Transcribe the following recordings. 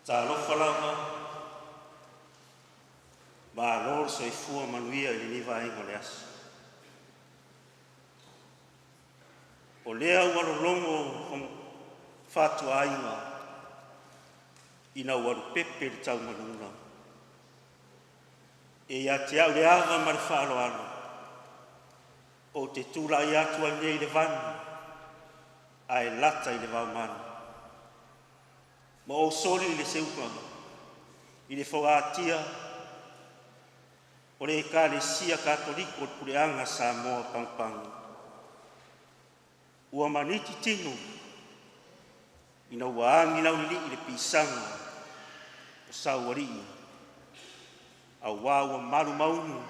Talofa lava, malo le soifua manuia i lenei vaega o le aso. O lea ua lologo fatuaiga ina ua lupepe le taumanuga. E ia te au le ava ma le faaaloalo ou te tulai atu ai nei i le vanu ae lata i le vaomalua ma ou soli le seuga i le foatia o le Ekalesia Katoliko o le Puleaga Samoa o Pagopago. Ua maniti tino ina ua agi laulelei le pisaga o Saualii auā ua malumaunu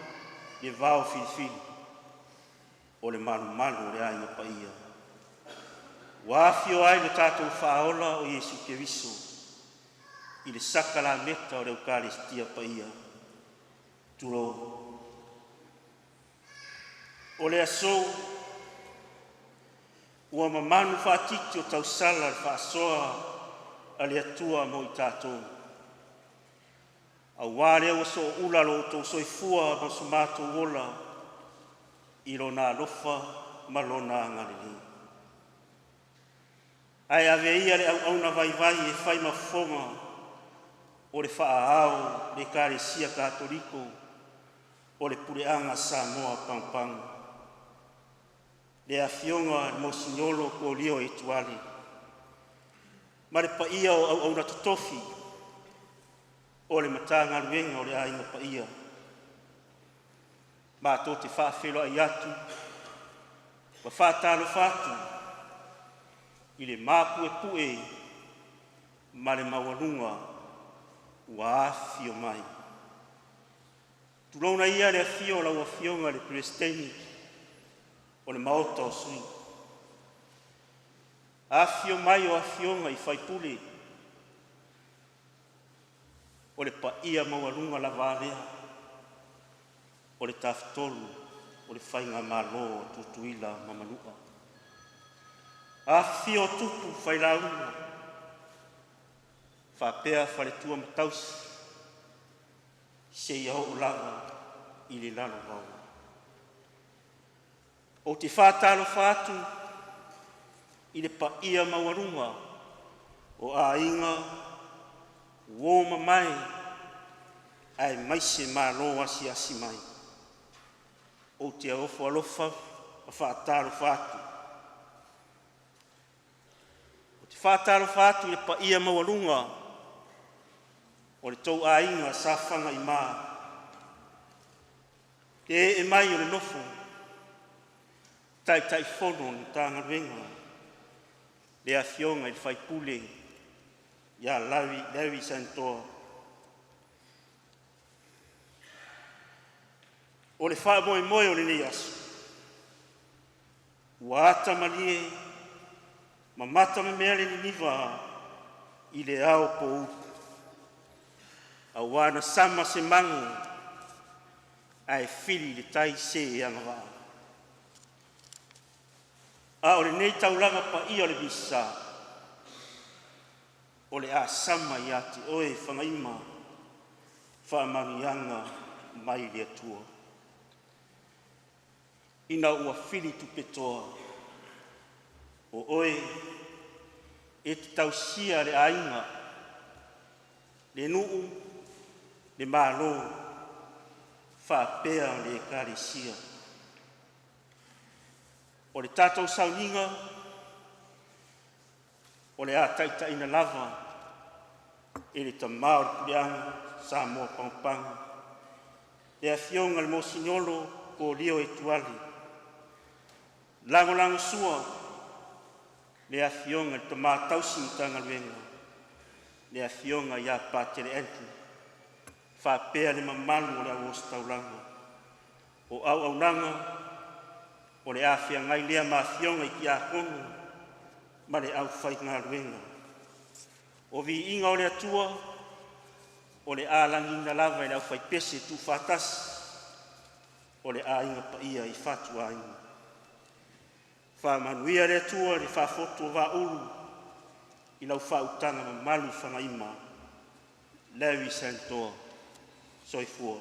le vaofilifili o le malumalu o le aiga paia. Ua afio ai lo tatou Faaola o Iesu Keriso i le sakalameta o le Ekalesia Paia, tulou. O le aso ua mamanu faatiti o tausala le faasoa a le Atua mo i tatou, aua lea ua sooula lo outou soifua ma so matou ola i Lona alofa ma Lona agalelei. Ae avea ia le auauna vaivai e fai ma fofoga o le faa-ao o le Ekalesia Katoliko o le Puleaga Samoa a Pagopago, le Afioga i le Moseniolo Kolia Etuale ma le paia o auauna totofi o le Matagaluega o le Aiga Paia. Matou te faafeiloai atu ma faatalofa atu i le mapuepue ma le maualuga ua afifio mai. Tulouna ia le afio o lau Afioga i le Peresetene o le Maota o Sui, afifio mai o afioga i faipule, o le paia maualuga lava a lea o le Tafatolu o le Faigamalo a Tutuila ma Manua. Afifio o tupu failauga, faapea faletua ma tausi seia oo lava i le lalovaoa. Ou te faatalofa atu i le paia maualuga o aiga, uo mamae aemaise malo asiasi mai. Ou te ofo alofa ma faatalofa atu. Ou te faatalofa atu i le paia maualuga o le tou aiga sa Fagaima, le ee mai o le nofo Taitaifono o le Matagaluega, le Afioga i le Faipule ia Larry Sagnitoa. O le faamoemoe o lenei aso, ua ata malie ma matamamea le niniva i le ao pouli, auā na sama se mago ae fili i le tai se agavaa. A o lenei taulaga paia o le Misasa, o le a sama ia te oe Fagaima faamanuiaga mai le Atua. Ina ua fili tupetoa o oe e te tausia le aiga, le nuu, le malo faapea le ekalesia. O le tatou sauniga o le a taitaiina lava e le tamā o le puleaga Samoa Pagopago, le afioga i le Moseniolo Kolia Etuale, lagolagosua le afioga i le tamā tausi Matagaluega le afioga ia Patele Andrew faapea le mamalu o le au ositaulaga. O auaunaga o le a feagai lea ma afioga i tiakono ma le aufaigaluega. O viiga o le Atua o le a lagiina lava e le aufaipese tuufaatasi o le Aiga Paia i fatuaiga. Faamanuia le Atua i le faafotu o Vaaulu i lau faautaga mamalu Fagaima. Larry Sandor. Soifua.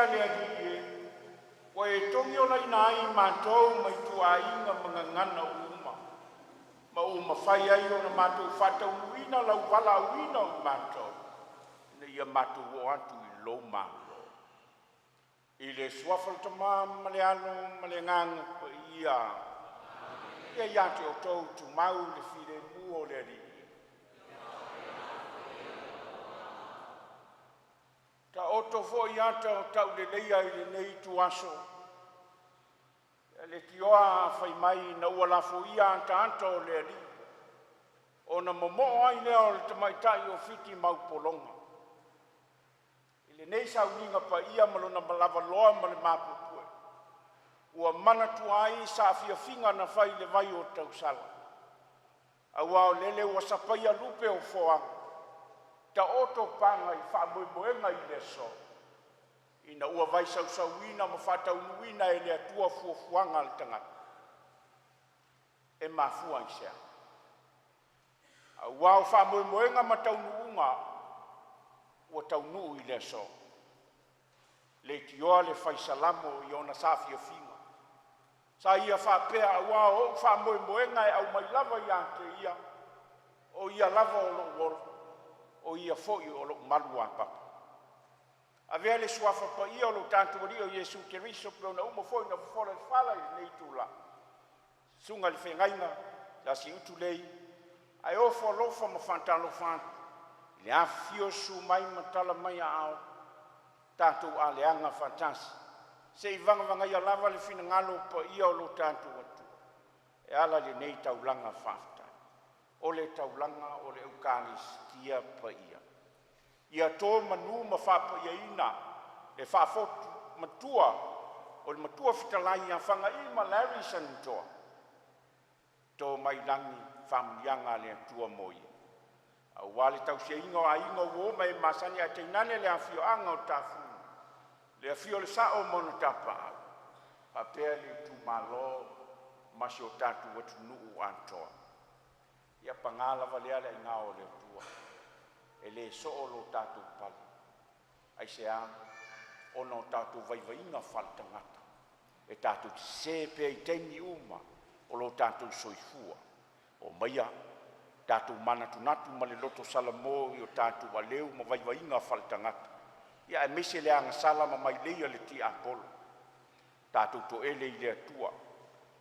Le Alii e, ua e togiolaina ai matou mai tuaiga ma gagana uma, ma ua mafai ai ona matou faataunuuina lou valaauina o i matou, ina ia matou oo atu i lou Malo. I le Suafa o le Tama ma le Alo ma le Agaga Paia. Ia ia te outou tumau le filemu o le Alii. Taoto foi ata o tauleleia i lenei ituaso, e leitioa a fai mai ina ua lafoia ataata o le alii, ona momoo ai lea o le tamaitai o Fiti ma aupologa. I lenei sauniga paia ma lona lavaloa ma le mapupue, ua manatua ai saafiafiga na fai i le vai o tausala, aua o lele ua sapaia lupe o foaga, taoto paga i faamoemoega i le aso, ina ua vaisausauna ma faataunuuina e le Atua fuafuaga a le tagata. E mafua i se a? Aua o faamoemoega ma taunuuga ua taunuu i le aso. Leitioa le fai Salamo i ona saafiafiga, sa ia faapea, “Aua o ou faamoemoega e aumai lava ia te ia, o ia lava o lou ola, o ia foi o lou maluapapa.” Avea le suafa paia o lo tatou Alii o Iesu Keriso pei ona uma foi ona fofola le fala i lenei itula, susuga i le Feagaiga ia Siutu Lei, ae ofo alofa ma faatalofa atu i le afifio, susu mai ma tala mai aao, tatou aleaga faatasi, seia vagavagaia lava le finagalo paia o lo tatou Atua e ala i lenei taulaga faafetai. O le taulaga o le Ekalesia paia, ia to manu ma faapaiaina le faafotumatua o le Matua Fetalai ia Fagaima Larry Sanitoa, to mai lagi faamanuiaga a le Atua mo ia, aua le tausiaina o aiga o uo ma e masani ae tainane le afioaga o Tafunuma, le afio o le Sao ma ona tapaau faapea le itumalo ma si o tatou atunuu atoa. Ia paga lava lea le aigao o le Atua, e le soo lo tatou pale. Aisea? Ona o tatou vaivaiga faaletagata e tatou te sese pea i taimi uma o lo tatou soifua. Omaia tatou manatunatu ma le loto salamo i o tatou aleu ma vaivaiga faaletagata, aemaise le agasala ma mailei a le tiapolo. Tatou toele i le Atua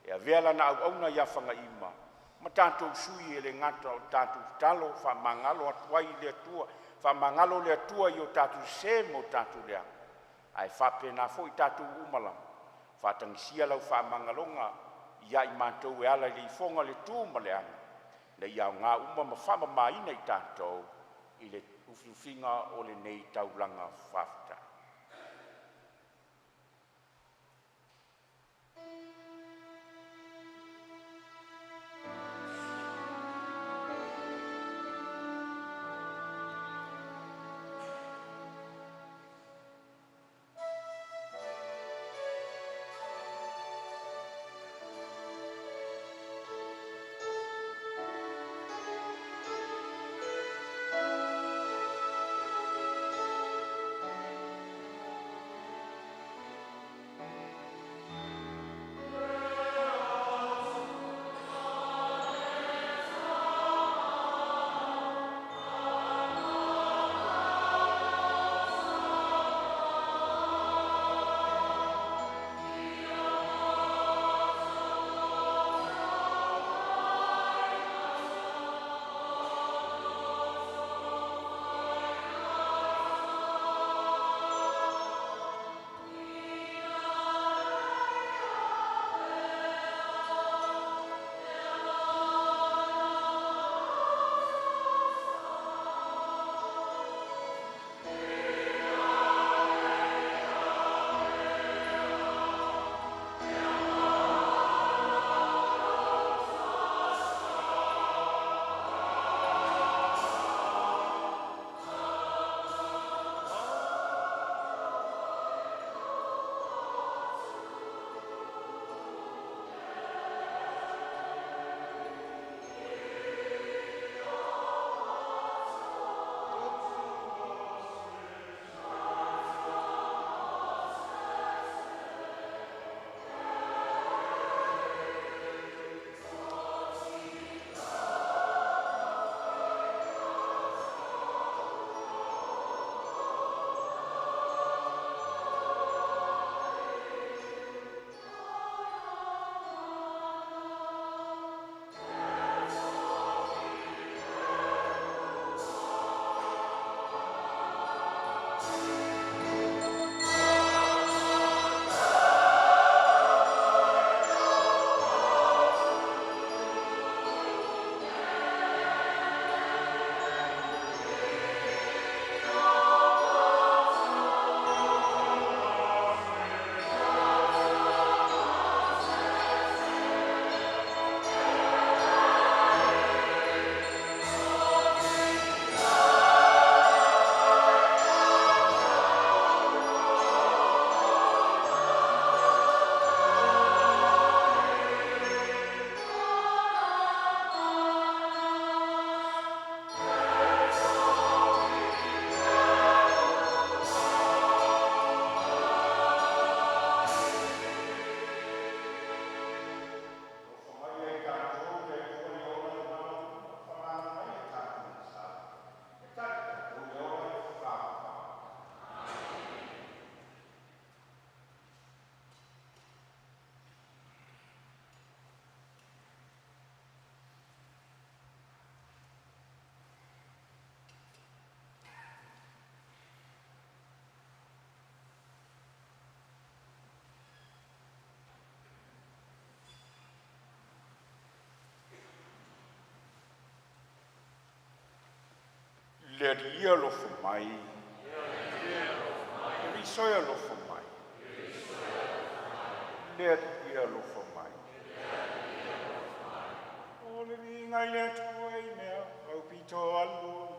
e avea lana auauna ia Fagaima ma tatou sui, e le gata o le tatou tatalo faamagalo atu ai i le Atua, faamagalo le Atua i o tatou sese ma o tatou leaga, ae faapena foi i tatou uma lava, faatagisia lau faamagaloga ia i matou e ala i le ifoga o le tu ma le aga, ina ia aoga uma ma faamamaina i tatou i le lufilufiga o lenei taulaga faafetai. Le Alii e alofa mai. Keriso e alofa mai. Le Alii e alofa mai. O le viiga i le Atua i mea aupito alofa.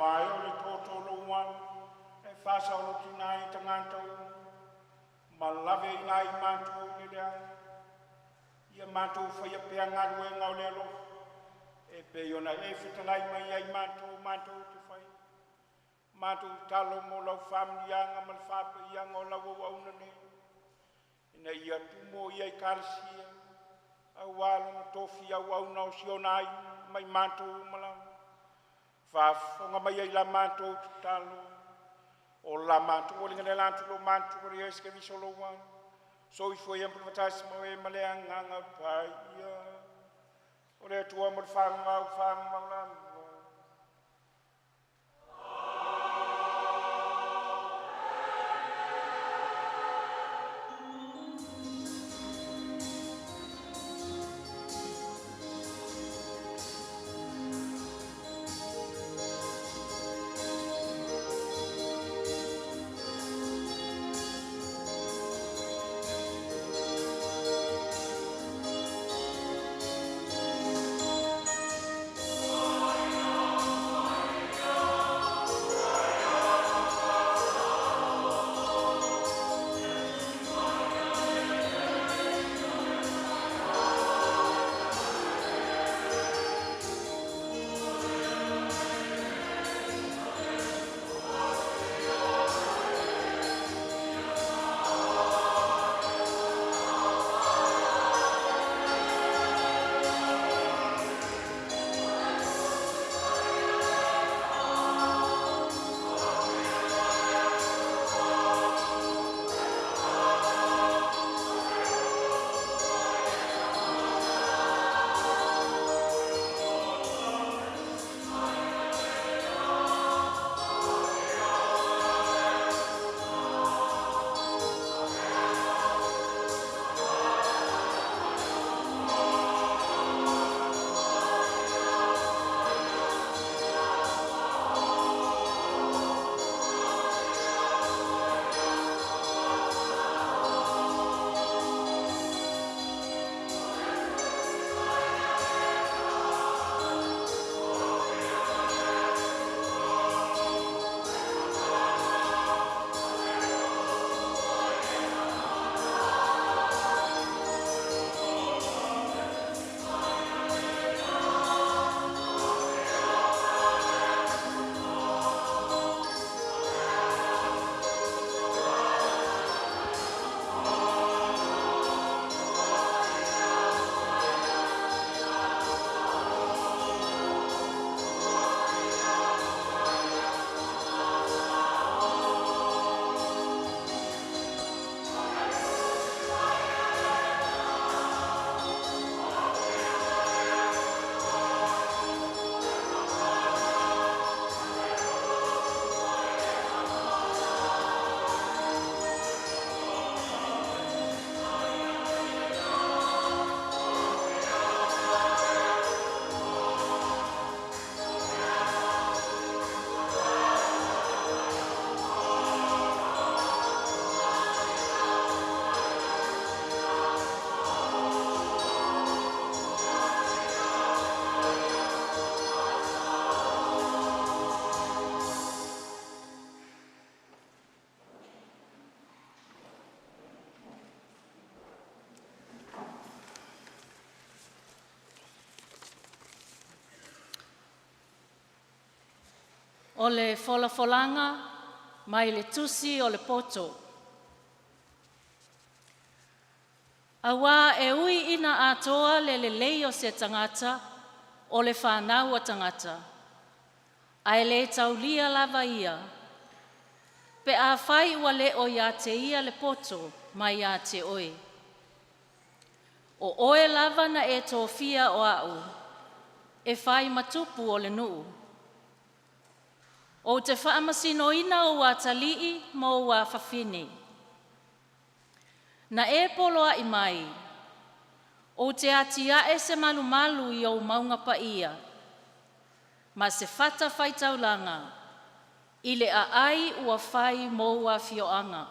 Mai o le totolo e fasa o lo i tagata ma lave i nai matou i le leaga. Ia matou faia pea galuega o le alofa, e pei ona e fetalai mai ai matou, matou te fai. Matou talo mo lau faamanuiaga ma le faapaiaga o lau auauna nei, ina ia tumo ia ekalesia, auā lona tofi auauna o si ona aiga mai matou uma lava. Faafofoga mai ai la matou tatalo, o la matou ualiga le la atu lo matou o le Iesu Keriso lou Alo, soifua ia faatasi ma oe ma le Agaga Paia. O le Atua mo le faavavau, faavavau lava. O le folafolaga mai le Tusi o le Poto. Auā e ui ina atoa le lelei o se tagata o le fanau a tagata, ae le taulia lava ia, pe afai ua le o ia te ia le poto mai ia te oe. O oe lava na e tofia o a'u e fai ma tupu o le nuu. Ou te faamasinoina ou atalii ma ou afafine. Na e poloai mai, ou te atiae se malumalu i ou mauga paia, ma se fatafaitaulaga i le aai ua fai mo ou afioaga.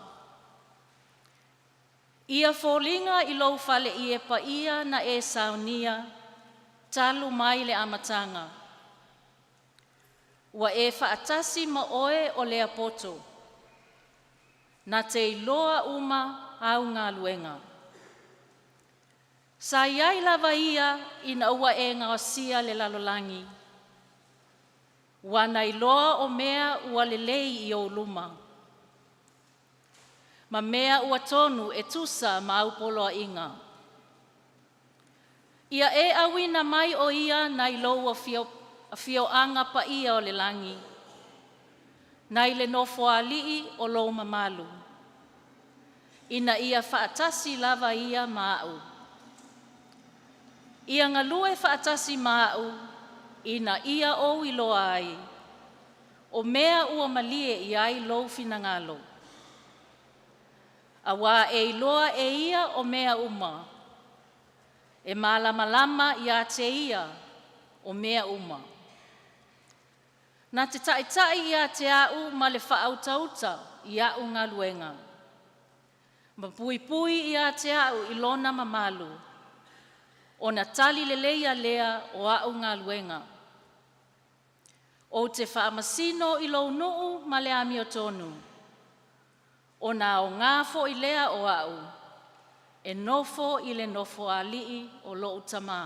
Ia foliga i lou faleie paia na e saunia talu mai le amataga, ua e faatasi ma oe o lea poto, na te iloa uma au galuega. Sa i ai lava Ia ina ua e gaosia le lalolagi, ua na iloa o mea ua lelei i ou luma, ma mea ua tonu e tusa ma au poloaiga. Ia e auina mai o ia nai lou afioaga paia o le lagi, nai le Nofoalii o lou mamalu, ina ia faatasi lava ia ma a'u. Ia galue faatasi ma a'u ina ia ou iloa ai o mea ua malie i ai lou finagalo, auā e iloa e Ia o mea uma, e malamalama ia te Ia o mea uma. Na te taitai ia te a'u ma le faautauta i a'u galuega, ma puipui ia te a'u i lona mamalu, ona talileleia lea o a'u galuega. Ou te faamasino i lou nuu ma le amiotonu, ona aoga foi lea o a'u e nofo i le nofoalii o lo'u tama.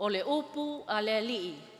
O le upu a le Alii.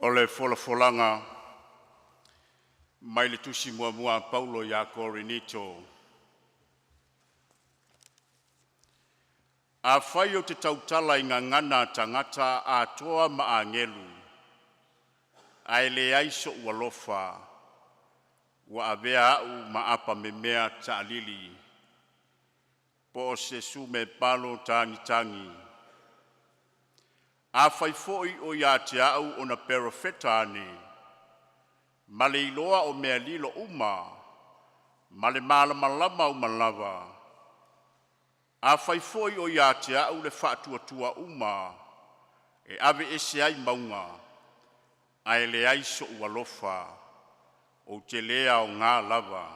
O le folafolaga mai le Tusi Muamua a Paulo ia Korinito. Afai ou te tautala i gagana a tagata atoa ma agelu, ae leai sou alofa, ua avea au ma apamemea taalili po o se sumepalo tagitagi. Afai foi o ia te a'u ona perofeta ane, ma le iloa o mea lilo uma ma le malamalama uma lava, afai foi o ia te a'u le faatuatua uma e aveese ai mauga, ae leai so'u alofa, ou te le aoga lava.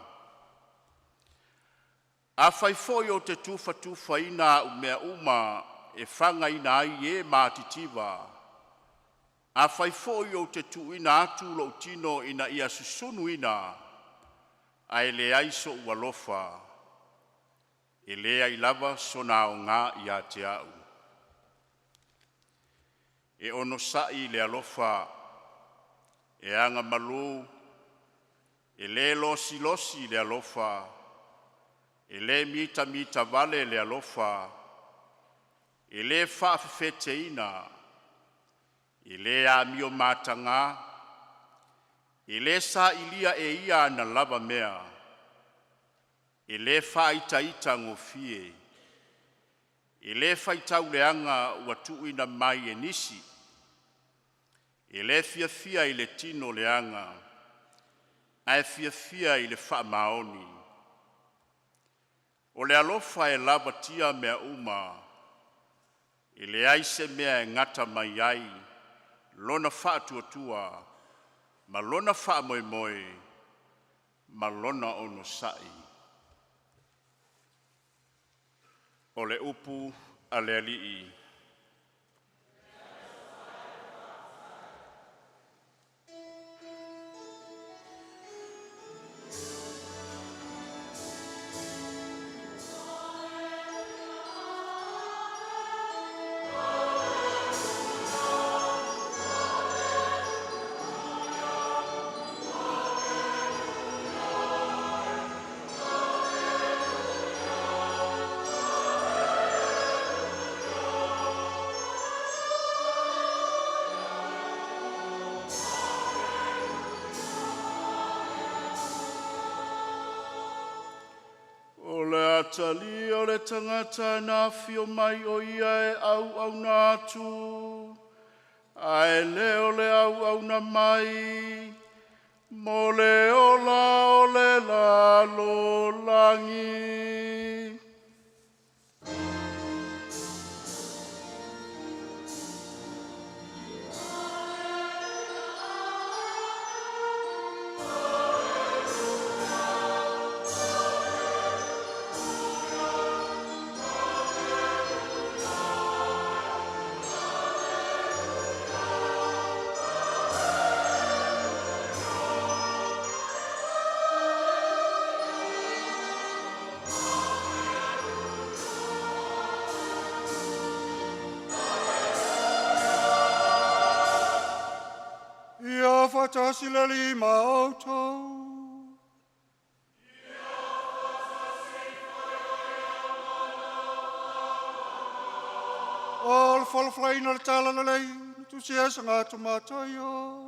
Afai foi ou te tufatufaina a'u mea uma e fagaina ai e matitiva, afai foi ou te tuuina atu lo'u tino ina ia susunuina, ae leai so'u alofa, e leai lava sona aoga ia te a'u. E onosai le alofa, e agamalu, e le losilosi le alofa, e le mitamitavale le alofa, e le faafefeteina, e le amio mataga, e le sailia e ia ana lava mea, e le faaitaitagofie, e le faitauleaga ua tuuina mai e nisi, e le fiafia i le tino leaga, ae fiafia i le faamaoni. O le alofa e lavatia mea uma, e leai se mea e gata mai ai lona faatuatua ma lona faamoemoe ma lona onosai. O le upu a le Alii. O le atalii o le tagata na afio mai o ia e auauna atu, ae le o le auauna mai mo le ola o le lalolagi. Ia faatasi le Alii ma outou. O le folafolaina o le Tala Lelei na tusia e le Mataio.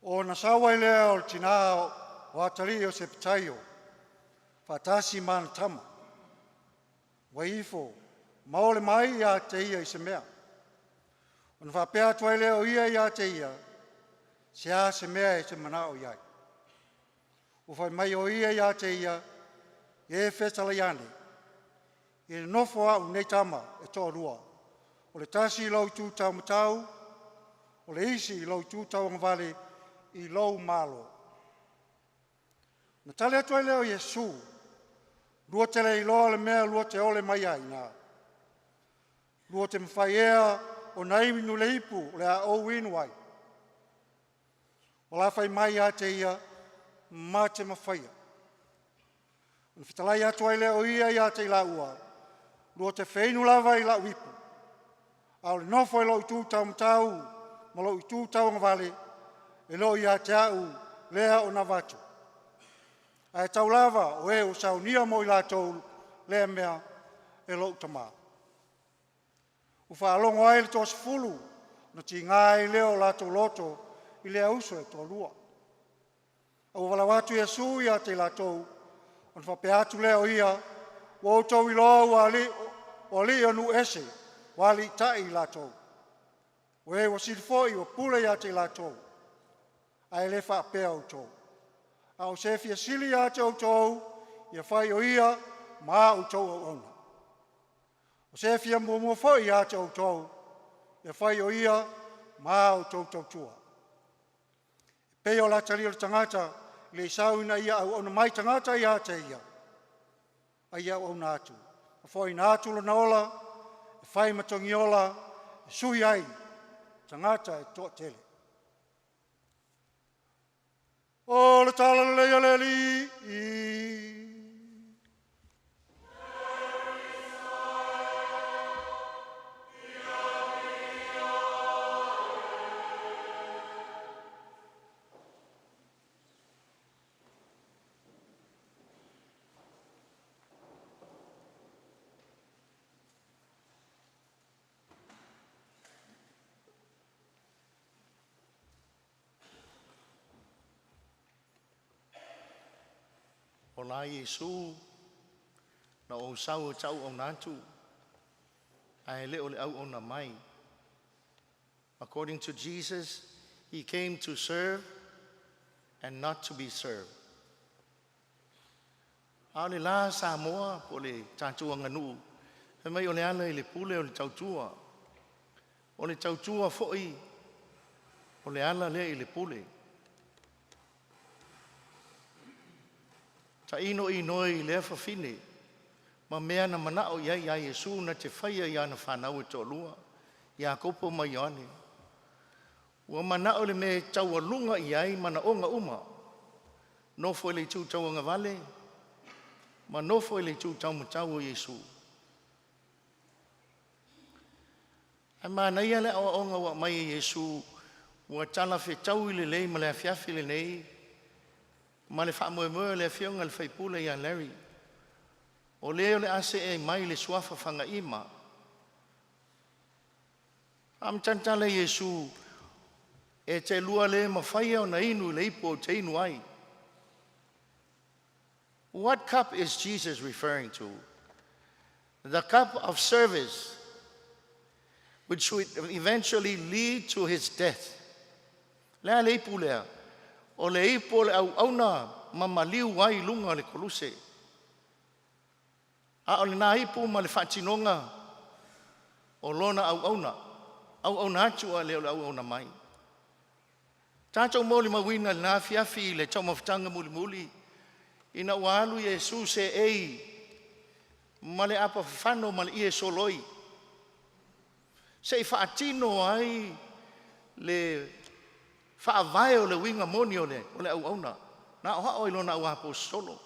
Ona sau ai lea o le tina o atalii o Sepetaio faatasi ma ana tama, ua ifo ma ole mai ia te ia i se mea. Ona faapea atu ai lea o ia ia te ia, “Se a se mea e te manao i ai?” Ua fai mai o ia ia te ia, “Ia e fetalai ane, ia nonofo au nei tama e toalua, O le tasi i lou itu taumatau, o le isi i lou itu tauagavale i lou malo.” Na tali atu ai lea o Iesu, “Lua te le iloa le mea lua te ole mai ai na. Lua te mafai ea ona inu i le ipu o le a ou inu ai?” Ua la fai mai ia te ia, “Ma te mafaia.” Ona fetalai atu ai lea o ia ia te i laua, “Lua te feinu lava i lau ipu, a o le nofo i lou itu taumatau ma lou itu tauagavale, e le o ia te au lea ona avatu, ae tau lava o e ua saunia mo i latou lea mea e lou Tama.” Ua faalogo ai le toasefulu ona tiga ai lea o latou loto i lea uso e toalua. Ae ua valaau atu Iesu ia te i latou, ona faapea atu lea o Ia, “Ua outou iloa ua alii o nuu ese ua aliitai i latou, o e ua sili foi ua pule ia te i latou, ae le faapea outou. A o se e fia sili ia te outou, ia fai o ia ma a outou auauna. O se e fia muamua foi ia te outou, ia fai o ia ma a outou tautua. E pei o le Atalii o le tagata e le i sau ina ia auauna mai tagata ia te ia, a ia auauna atu, ma foaina atu lona ola e fai ma togiola e sui ai tagata e toatele. O le Talalelei a le Alii. Ola Iesu na ou sau ou te auauna atu, ae le o le auauna mai. According to Jesus, he came to serve and not to be served. A o le la Samoa po o le tatou aganuu, fai mai o le ala i le pule o le tautua, o le tautua foi o le ala lea i le pule. Tainoinoi i lea fafine ma mea na manao i ai ia Iesu na te faia i ana fanau e toalua, Iakopo ma Ioane. Ua manao i le mea e taualuga i ai manaoga uma, nofo i le itu tauagavale ma nofo i le itu taumatau o Iesu. Ae manaia le aoaoga ua aumai e Iesu ua talafetaui lelei ma le afiafi lenei ma le faamoemoe o le afioga i le sui usufono ia Larry, o le o le a se'e mai i le suafa Fagaima. Faamatala Iesu, e te lua le mafaia ona inu i le ipu ou te inu ai. What cup is Jesus referring to? The cup of service which would eventually lead to his death. Le a le ipu lea? O le ipu o le auauna ma maliu ai i luga o le koluse. A o lena ipu ma le faatinoga o lona auauna, auauna atu ae le o le auauna mai. Tatou molimauina i lena afiafi i le taumafataga mulimuli ina ua alu Iesu seei ma le apa fafano ma le ie soloi se i faatino ai le faavae o le uiga moni o le, o le auauna na aoao ai lona auaposolo.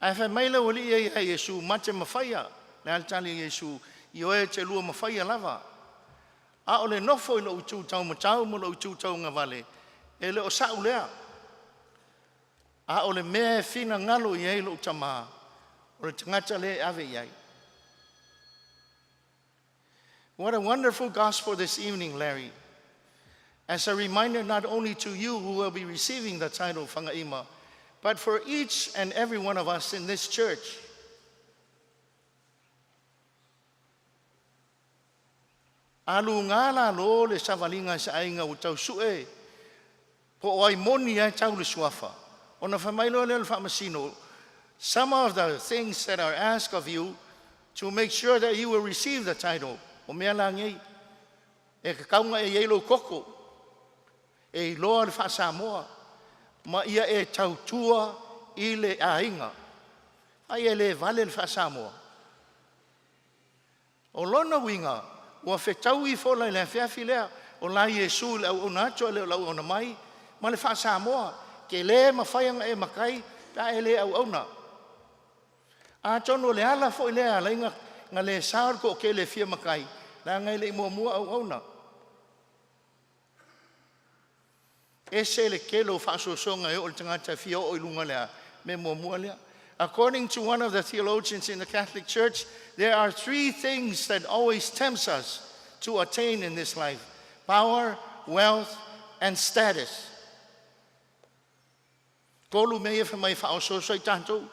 Ae fai mai le aualii ia ia Iesu, mate mafaia le alitali a Iesu, ioe te lua mafaia lava. A o le nofo i lou itu taumatau ma lou itu tauagavale, e le o sa'u lea, a o le mea e finagalo i ai lou Tamā, o le tagata lea e ave i ai. What a wonderful gospel this evening, Larry. As a reminder not only to you who will be receiving the title Fagaima, but for each and every one of us in this church. Alu gā lalo le savaliga a se aiga ua tau sue po o ai moni lava e tau le suafa, ona fai mai loa lea o le faamasino, some of the things that are asked of you. To make sure that you will receive the title. O mea la nei, e tatau ona e i ai lou koko, e iloa le faa-Samoa, ma ia e tautua i le aiga. Ai e le vale le faa-Samoa. O lona uiga, ua fetaui fola i le afiafi lea, o la Iesu i le auauna atu a le o le auauna mai, ma le faa-Samoa, ke le mafai ona e matai pe a e le auauna. Atonu o le ala foi lea e ala ai na le sao le toatele e fia matai, leaga e le i muamua auauna. Ese le tele o faasoasoga e oo i le tagata e fia oo i luga le a, me muamua lea. According to one of the theologians in the Catholic Church, there are three things that always tempts us to attain in this life: power, wealth, and status. Tolu mea ia fai mai faaososo ai tatou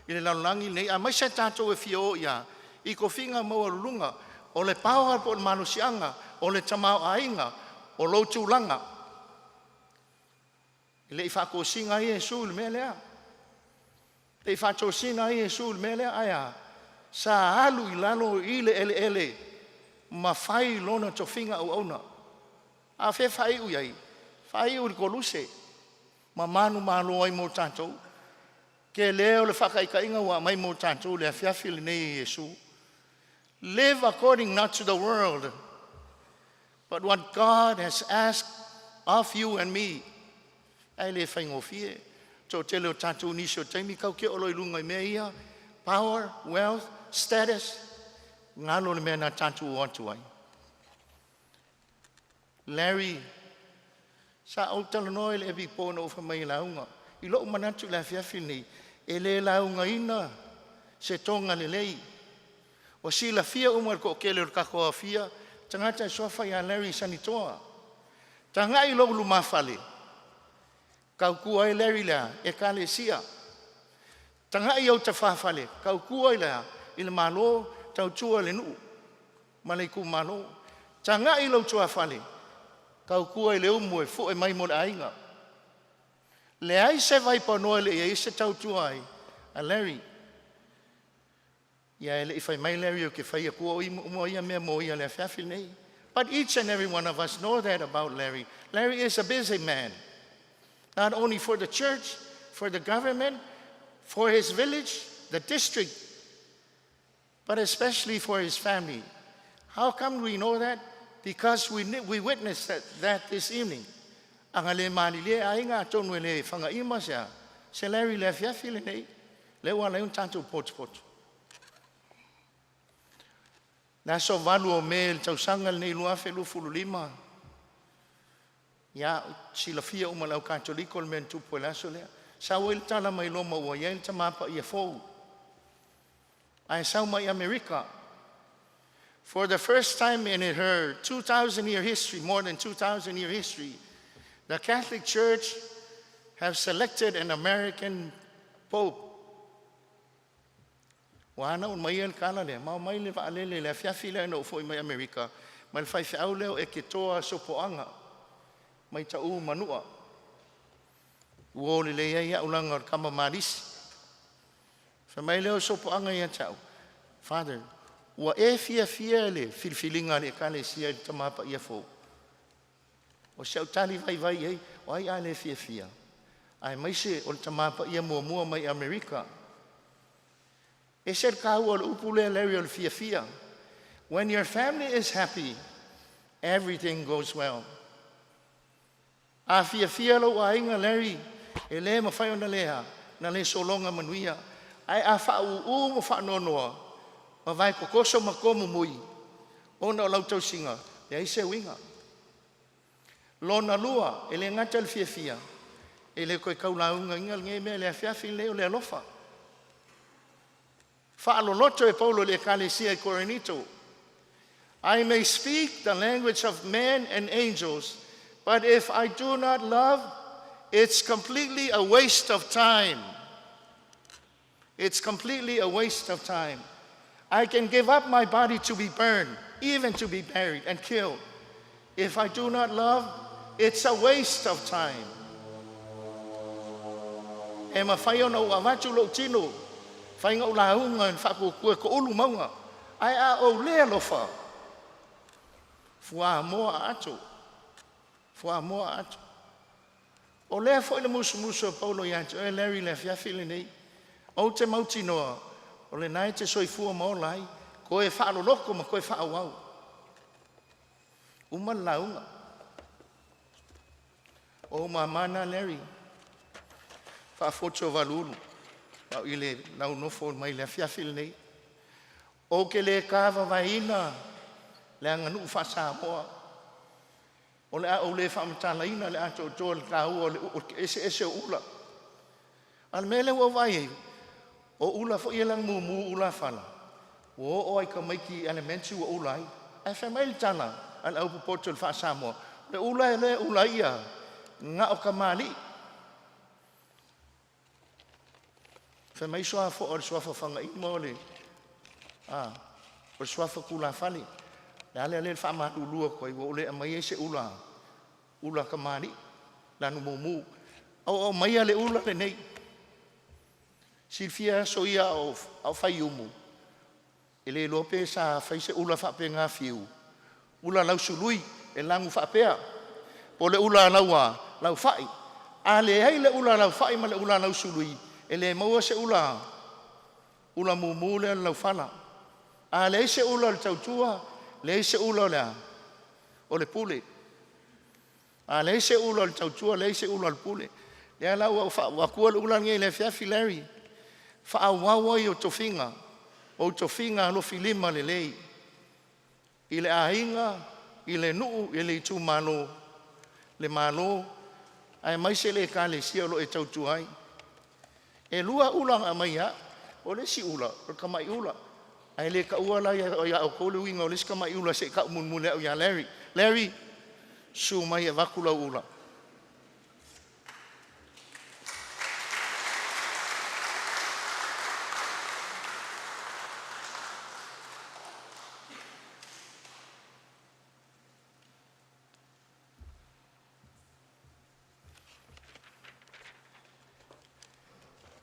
i le lalolagi nei, aemaise tatou e fia o ia i tofiga maualuluga, o le power po o le malosiaga, o le tamaoaiga, o lou tulaga. E le i faatosina ai Iesu i le mea lea. Le i faatosina ai Iesu i le mea lea, ae a, sa alu i lalo i le eleele ma fai lona tofiga auauna. A fea faaiu i ai? Faaiu i le koluse ma manu malo ai mo tatou. Ke lea o le whakaitaiga ua mai mo tatou le afiafi lenei e Iesu. Live according not to the world, but what God has asked of you and me. Ae le faigofie. Toatele o tatou nisi o taimi kau ke olo i lunga i mea ia, power, wealth, status, ngalo le mea na tatou o atu ai. Larry, sa ou talanoa i le Epi po na ou fai mai i lauga. I lou manatu i le afiafi nei, e le laugaina se toga lelei. O silafia uma le toatele o le tatou afia, tagata e suafa ia Larry Sanitoa. Tagai lou lumafale, tautua ai Larry lea, ekalesia. Tagai au tafafale, tautua i le i le malo, tautua i le nuu, ma le itumalo. Tagai lou tuafale, tautua i le umu e fue mai mo le aiga. Leai se vaipanoa e le i ai se tautua ai a Larry. Ia e le i fai mai Larry o ke fai atua o uma ia mea mo ia le afiafi nei. But each and every one of us know that about Larry. Larry is a busy man. Not only for the church, for the government, for his village, the district, but especially for his family. How come we know that? Because we witnessed that this evening. Aga le malilie aiga atonu e le whangaima sea. Se Larry le afiafi le nei. Le ua le un tatou poto poto. Le aso 8 o Me le tausaga lenei 2025. Ia, silafia uma lau Katoliko le mea na tupu i le aso lea. Sau ai le tala mai Roma ua i ai le tamapaia fou. Ae sau mai Amerika. For the first time in her 2,000 year history, more than 2,000 year history, the Catholic Church have selected an American Pope. Ua ana un mai le kala lea, mau mai le vaalele le afiafi lea na ufo i mai Amerika, mai le faifeau leo e ke toa sopoanga, mai ta u manua. Ua o le lea ia ulanga o le kama malisi. Fa mai leo sopoanga ia tau. Father, ua e fia fia le filifilinga le ekalesia i le tamapa ia fou. O se au tali vai vai ei, o ai a le fia fia. Ae mai se o le tamapa ia muamua mai Amerika. E se ka ua le upu lea Larry o le fia fia. When your family is happy, everything goes well. A fia fia lau aiga Larry, e le mawhai ona lea, na le solonga manuia. Ai a wha u u mo wha nonoa, ma vai kokoso ma komu mui, ona o lau tausiga, le ai se uiga. Lona lua, e le ngata le fiafia, e le koe kaulauga inga le mea le afiafi le o le alofa. Faaloloto e Paulo le ekalesia i Korinito. I may speak the language of men and angels, but if I do not love, it's completely a waste of time. It's completely a waste of time. I can give up my body to be burned, even to be buried and killed. If I do not love, it's a waste of time. E mawhai ona ua avatu lou tino, whainga o la unga en whakukue ko ulu maunga. Ae a ou le alofa, fuamoa aato, fuamoa aato. O lea foi le musumusu a Paulo ia te oe Larry i le afiafi lenei. Ou te mautinoa o lena e te soifua ma ola ai, toe faaloloto ma toe faaauau. Uma le lauga. O ou mama na Larry, faafotuavalu i le lau nofo mai le afiafi lenei. Ou te le tavavaeina le aganuu faa-Samoa. O le a ou le faamatalaina le atoatoa o le taua o le eseese o ula. A o le mea lea ua ou vaai ai, o ula foi e lanu mumu ulafala, ua oo lava i tamaiti elementary ua ula ai. Ae fai mai le tala a le aupopoto i le faa-Samoa, le ula e le ula ai ia na o tamalii. Fai mai suafa o le suafa Fagaima o le o le suafa tulafale. Le a le faamalulu atu ai, ua ou le aumaia se ula ula tamalii lanu mumu. Au aumaia le ula lenei. Silafia aso ia a o faiumu, e le iloa pe sa fai se ula faapena fiu, ula lausului e lanu faapea, po o le ula lau laufai. A leai le ula laufai ma le ula lausului, e le maua se ula ula mumu lea le laufala. A leai se ula o le tautua, leai se ula o le a? O le pule. A leai se ula o le tautua, leai se ula o le pule. Lea la ua ou faaavatua le ula lenei i le afiafi Larry, faaauau ai o tofiga, o tofiga alofilima lelei i le aiga, i le nuu, i le itumalo, le Malo aemaise le Ekalesia o lo o e tautua ai. E lua ula na aumai ia au. O le isi ula o le tamai ula, ae le taua la ia outou le uiga o le isi tamai ula se i tau mulimuli a'u ia Larry. Larry, susu mai e avatu lau ula.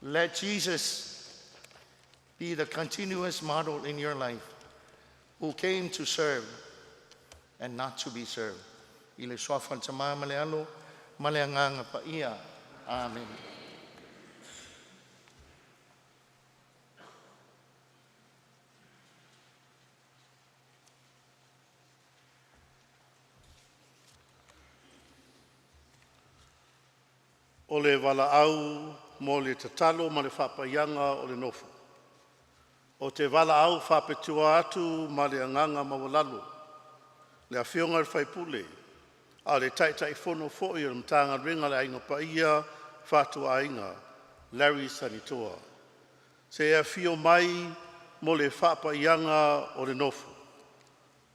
Let Jesus be the continuous model in your life, who came to serve and not to be served. I le suafa o le Tama ma le Alo ma le Agaga Paia. Amene. O le valaau mo le tatalo ma le faapaiaga o le nofoa. Ou te valaau faapitoa atu ma le agaga maualalo le Afioga i le sui usufono a o le Taitaifono foi o le Matagaluega a le Aiga Paia Fatuaiga Larry Sanitoa se i afio mai mo le faapaiaga o le nofoa.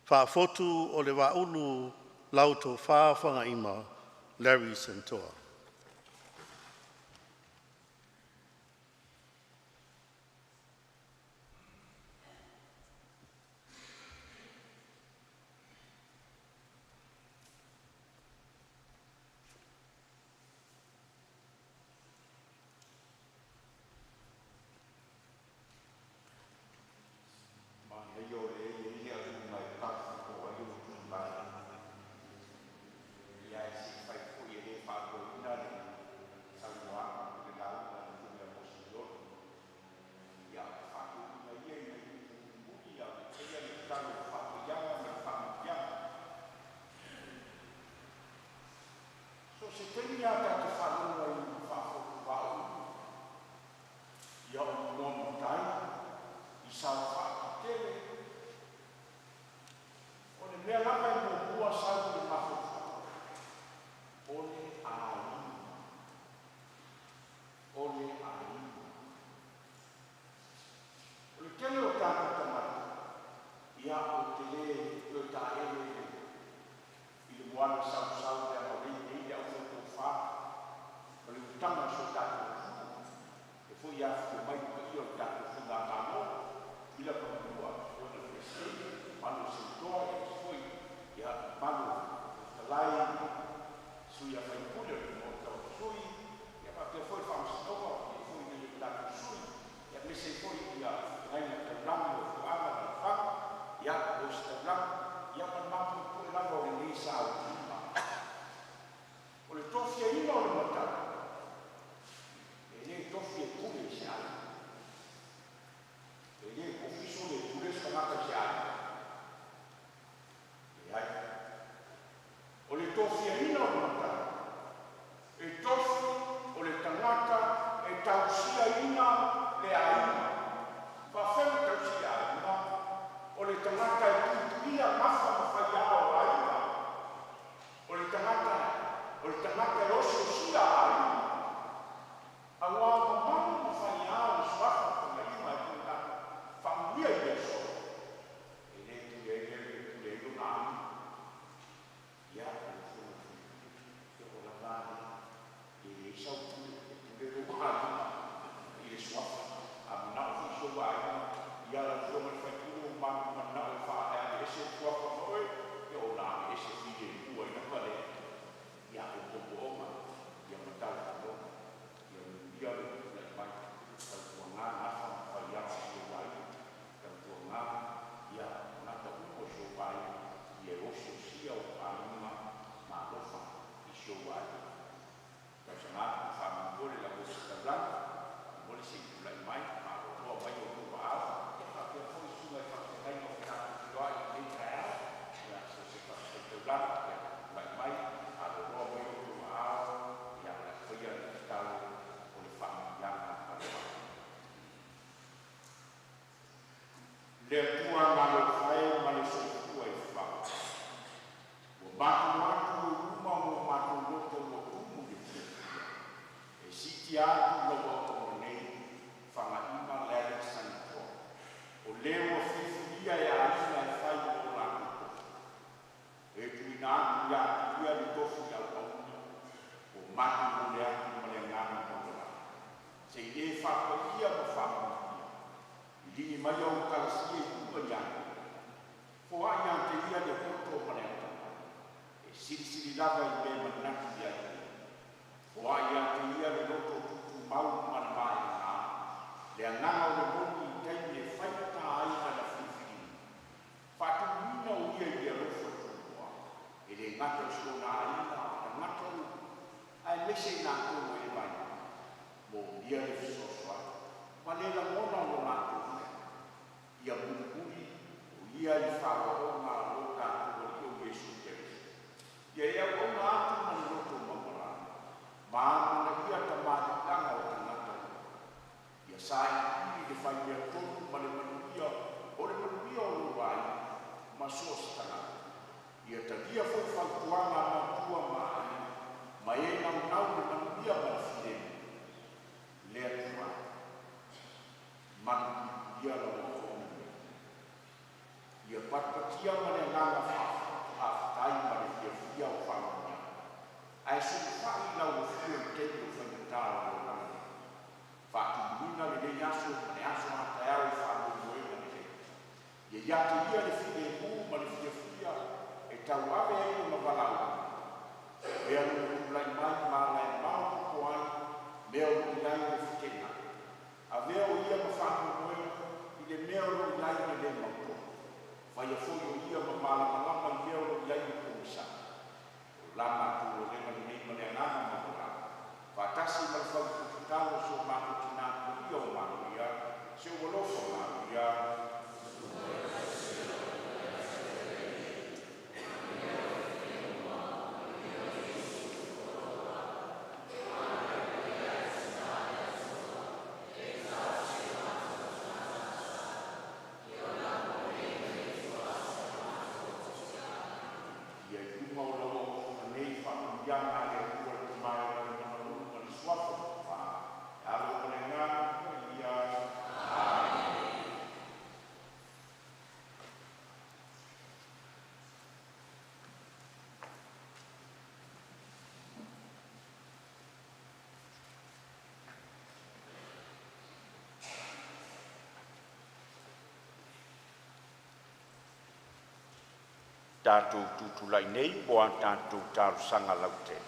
Faafotu o le Vaaulu lau Tofa Fagaima Larry Sanitoa. Matou momoli atu ma le agaga maualalo, se i e faapaia ma faamanuia. Liligi mai au ekalesia i luga ia te Ia, foai ia te Ia le loto ma le atamai, e silisili lava i mea e manatu i ai ia. Foai ia te Ia le loto tutumau ma le maelega, le agaga o le moni i taimi e faigata ai Lana filifiliga. Faatumuina o Ia i le alofa tunoa, e le gata i si ona aiga a o tagata uma, aemaise i latou ua e vaai mai. Moomia le fesoasoani ma le lagona o lo latou faiva. Ia mulimuli o Ia i faalaoga a lo tatou Alii o Iesu Keriso. Ia e auauna atu ma le loto maualalo ma amanaia tamaliiaga o tagata uma. Ia sailiili le faimea tonu ma le manuia o le manuia o lou aiga ma so o se tagata. Ia talia foi fautuaga a matua ma aiga ma e naunau i le manuia ma le filemu. Le Atua e, malupuipuia lau auauna nei, ia patipatia ma le agaga faafetai ma le fiafia au faamanuiaga, ae sulufai i lau afio i taimi o faigata o le olaga nei. Faatumuina lenei aso ma le aso a taeao i faamoemoega lelei. Ia ia te Ia le filemu ma le fiafia e tauave ai lona valaauina. Avea lona tulai mai ma ala e maopoopo ai mea o lo o i ai le feteenai. Avea o ia ma faamoemoega i le mea o lo o i ai le lē mautonu. Faia foi o ia ma malamalama i mea o lo o i ai le pogisa. O la matou olega lenei ma le agaga maualalo, faatasi ma le faletua tatalo o si o matou Tina Paia o Maria, se ua alofa Maria, Ia i luga o lau auauna nei i faamanuiaga a le Atua le Tamaoaina le mana ulu ma le Suafa Pagofa, le Alo ma le Agaga Paia. Amene. Tatou tutulai nei mo a tatou talosaga lautele.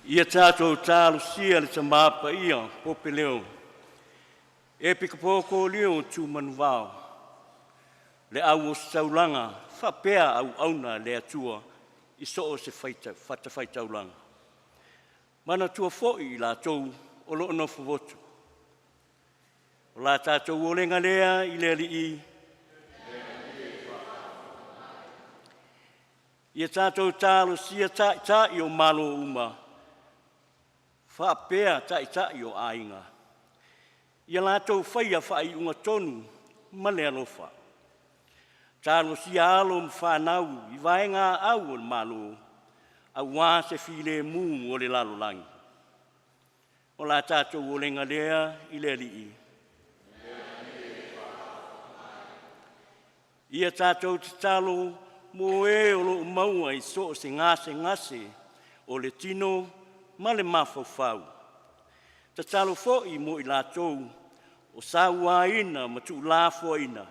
Ia tatou talosia le Tama Paia Pope Leo Epikopo o Tumanuvao, le au ositaulaga faapea auauna a le Atua i so o se fatafaitaulaga. Manatua foi i latou o lo o nofofoto. O la tatou olega lea i le Alii, ia tatou talosia taitai o Malo uma faapea taitai o aiga, ia latou faia faaiuga tonu ma le alofa. Talosia alo ma fanau i vaega au o le Malo aua se filemu o le lalolagi. O la tatou olega lea i le Alii. Ia tatou tatalo mo e o lo o maua i so o se gasegase o le tino ma le mafaufau. Tatalo foi mo i latou o sauaina ma tuulafoaiina.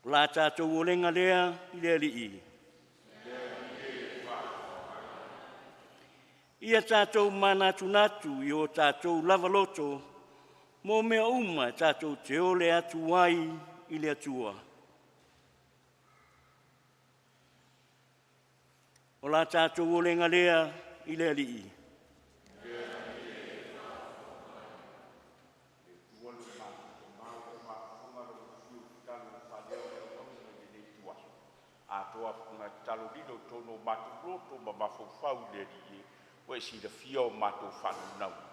O la tatou olega lea i le Alii. Ia tatou manatunatu i o tatou lava loto mo mea uma tatou te ole atu ai i le Atua. O la tatou olega lea i le Alii. Le Atua lo matou Tama ua e faafofoga i lou fiu e tatalo e faaleo le auauna i lenei ituaso, atoa fofoga tatalo lilo i totonu o matou loto ma mafaufau i le Alii e, ua e silafia o matou faanaunaua.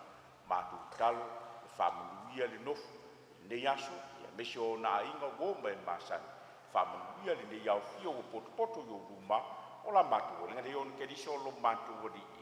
Matou tatalo ia faamanuia le nofu i lenei aso aemaise o ona aiga, uo ma e masani. Faamanuia lenei aofia ua potopoto i ou luma, o la matou olega lea ona Keriso lo matou Alii.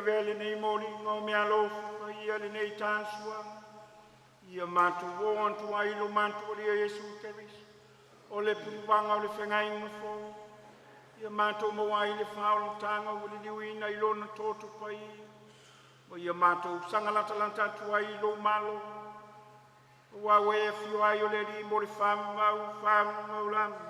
Avea lenei moliga o meaalofa paia lenei talisuaga, ia matou oo atu ai i lo matou Alii Iesu Keriso o le puluvaga o le feagaiga fou, ia matou maua ai le faaolataga ua liliuina i Lona toto paia, ma ia matou saga latalata atu ai i lou Malo, aua ua e afio ai o le Alii mo le faavavau, faavavau lava.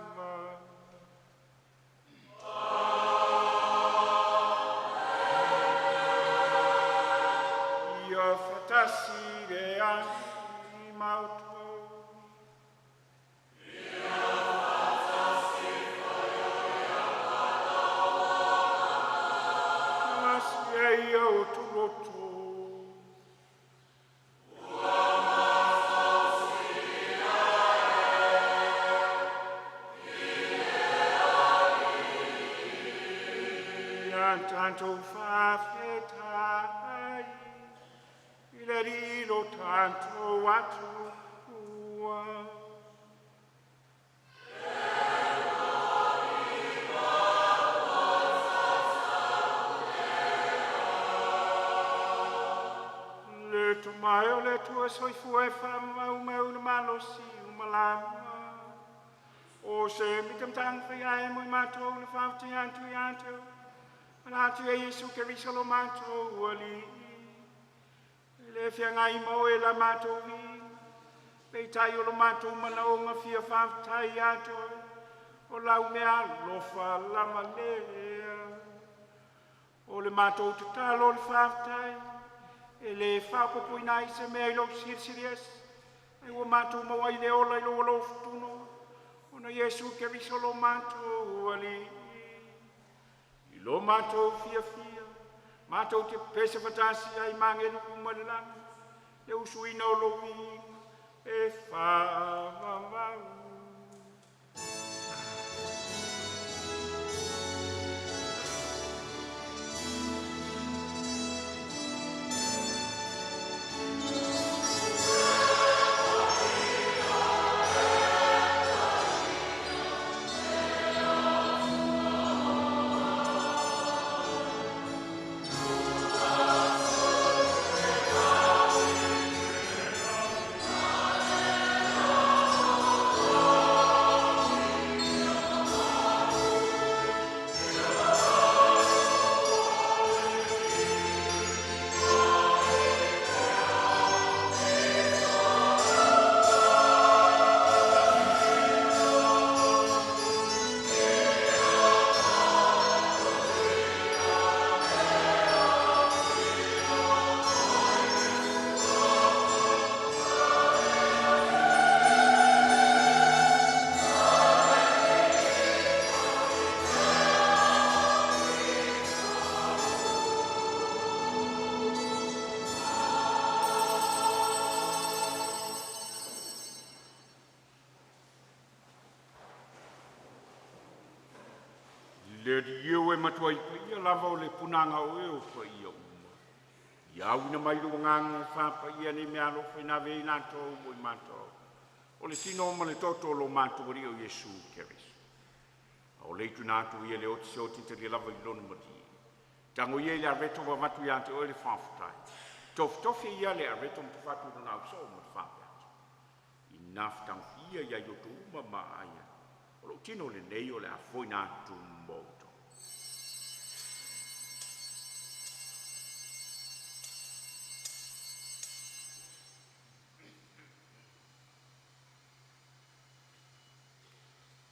Ia faatasi le Alii ma outou. Ia ia outou loto. Ia tatou faafetai i le Alii lo tatou Atua. Le tamae o le Atua soifua e faamau le malosi uma lava. O se mitamitaga fai ai mo i matou le faafetai atu ia te oe, ala atu ia Iesu Keriso lo matou Alii. E le feagai ma oe la matou viiga, peitai o lo matou manaoga fia faafetai ia te oe, o lau meaalofa lava lea. O le matou tatalo o le faafetai, e le faaopoopoina ai se mea i lou Silisili Ese, ae ua matou maua ai le ola i lou alofa tunoa, ona o Iesu Keriso lo matou Alii. I lo matou fiafia, matou te pepese faatasi ai ma agelu uma i le lagi, le usuina o lou viiga e faavavau. Le Alii e, ua e matuai paia lava o le punaga o e o paia uma. Ia auina mai lou Agaga e faapaia nei meaalofa ina ave ai i latou mo i matou, o le tino ma le toto o lo matou Alii o Iesu Keriso. A o le i tuuina atu ia le oti, se oti e talia lava i lona malie. Tago ia i le areto ma avatu ia te oe le faafetai. Tofitofi ia le areto ma fatu i lona ausoo ma le faapea atu, “Ina fetagofia ia i outou uma ma aai ai, o lou tino lenei o le a foeina atu mo outou.”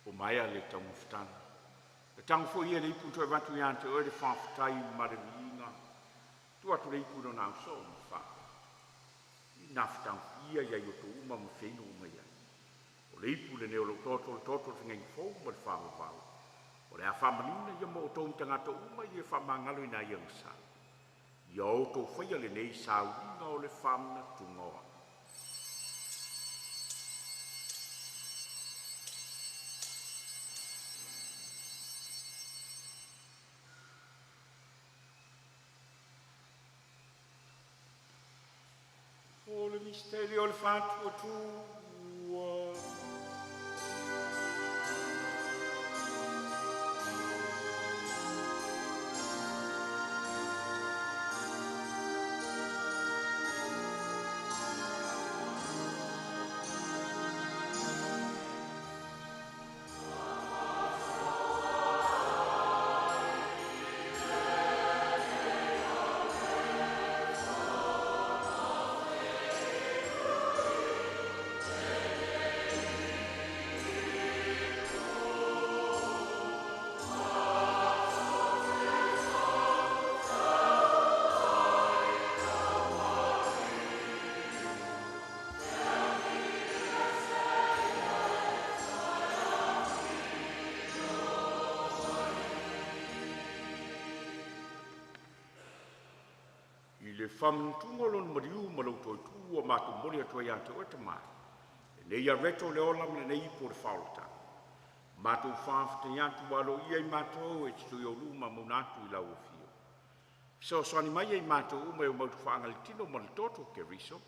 Ua maea le taumafataga, e tago foi ia le ipu ma toe avatu ia te oe le faafetai ma le viiga. Tuu atu le ipu i lona ausoo ma faapea atu, “Ina fetagofia ia i outou uma ma feinu mai ai. O le ipu lenei o lou toto, o le toto o le feagaiga fou ma le faavavau, o le a faamanuina ia mo outou ma tagata uma e faamagaloina ai aga sala. Ia outou faia lenei sauniga o le faamanatuga o Au.” O le misitelio o le faatuatua. I le faamanutuga o Lona maliu ma Lou toe tu ua matou momoli atu ai ia Te Oe Tama, lenei aveto o le ola ma lenei ipu o le faaolataga, matou faafetai atu ua aloaia i matou e te tuliauliu ma aumauna atu i lau afio. Fesoasoani mai ia i matou uma e omai faaaga i le tino ma le toto o Keriso,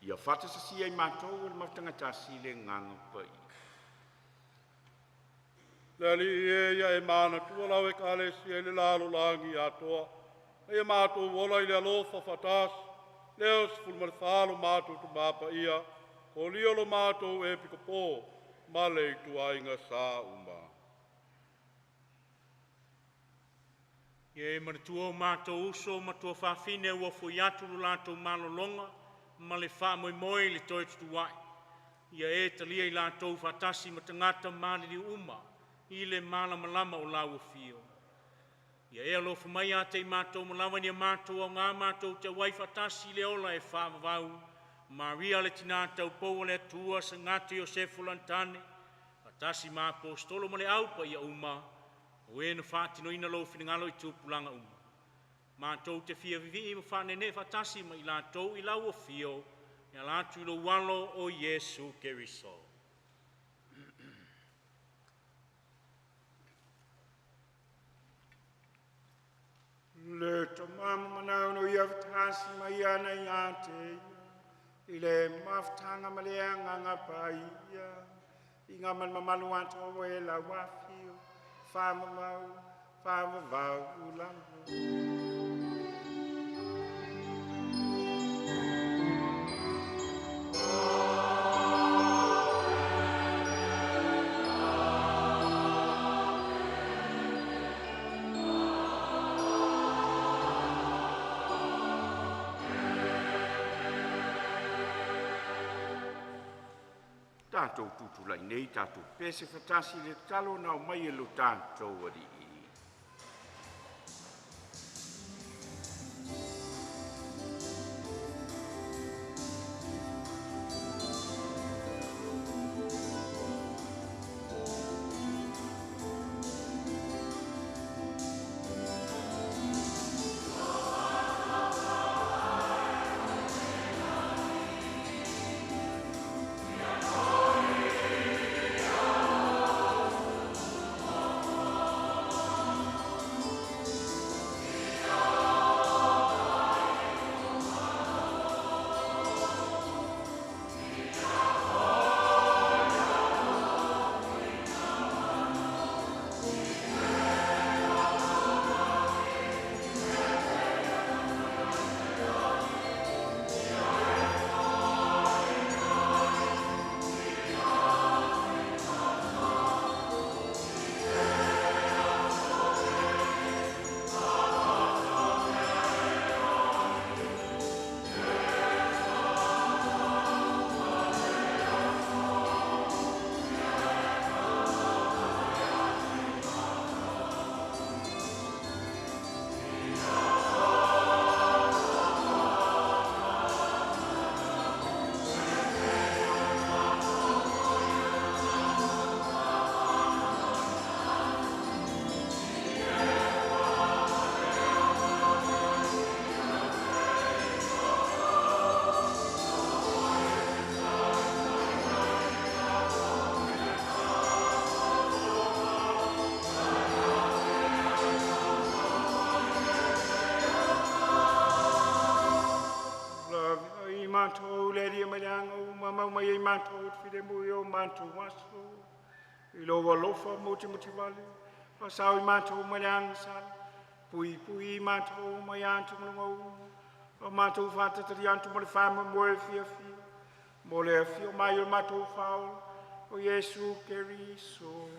ia faatasasia i matou e le mafuta tasi le Agaga Paia. Le Alii e, ia e manatua lau Ekalesia i le lalolagi atoa, ma ia matou ola i le alofa faatasi. Leo 14 lo matou Tama Paia, kolia lo matou Epikopo ma le ituaiga sa uma. Ia e manatua o matou uso ma tuafafine ua fo'i atu lo latou malologa ma le faamoemoe i le toe tutūai. Ia e talia i latou faatasi ma tagata maliliu uma i le malamalama o lau Afio. Ia e alofa mai ia te i matou uma lava ina ia matou aoga matou te auai faatasi i le ola e faavavau. Maria le Tina Taupou a le Atua, Sagatõ Iosefo Lagitane, faatasi ma Aposetolo ma le Au Paia uma, o e na faatinoina Lou finagalo i tupulaga uma. Matou te fia vivii ma faaneenee faatasi ma i latou i lau Afio e ala atu i lou Alo o Iesu Keriso. Le Tama ma no ia tasi mai ana ia te ia, i le mafutaga ma le agaga paia, i ngā mamalu atoa e lau afio, whaamamau, whaamavau lava. Tatou tutulai nei tatou pese fatasi i le tatalo na aumai e lo tatou Alii. Love i matou le Alii mai le aga uma mau mai ai matou te filemu i o matou aso. I lou alofa mutimoti vale, faasao i matou mai le agasala, puipui i matou mai atugaluga uma, o matou fatatali atu ma le faamoemoe fiafia, mo le afio mai o le matou Faaola, o Iesu Keriso.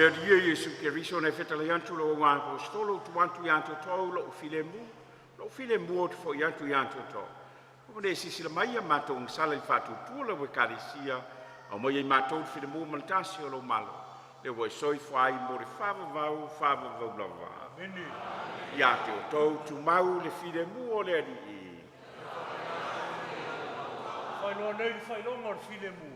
Le Alii e Iesu Keriso na fetalai atu lo ngā apostolo tu atu ia te tau lo filemu, lo filemu o te fo ia atu ia te tau. O le sisi la mai a matou ngasala i faatutua la Ekalesia Aumaia i matou le filemu ma le tasi o lou malo, le ua e soifua ai mo le faavavau, faavavau lava. Amene. Ia te outou tumau le filemu o le Alii. Faailoa nei le faailoga o le filemu.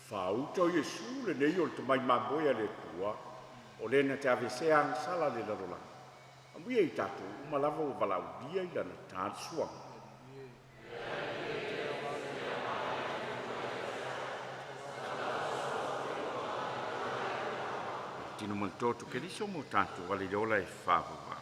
Faauta o Iesu lenei o le tamai mamoe a le Atua, o le na te aveesea agasala a le lalolagi. Amuia i tatou uma lava ua valaaulia i lana ta le suaga. Tino ma le toto Keriso mo tatou ale i le ola e faavavau.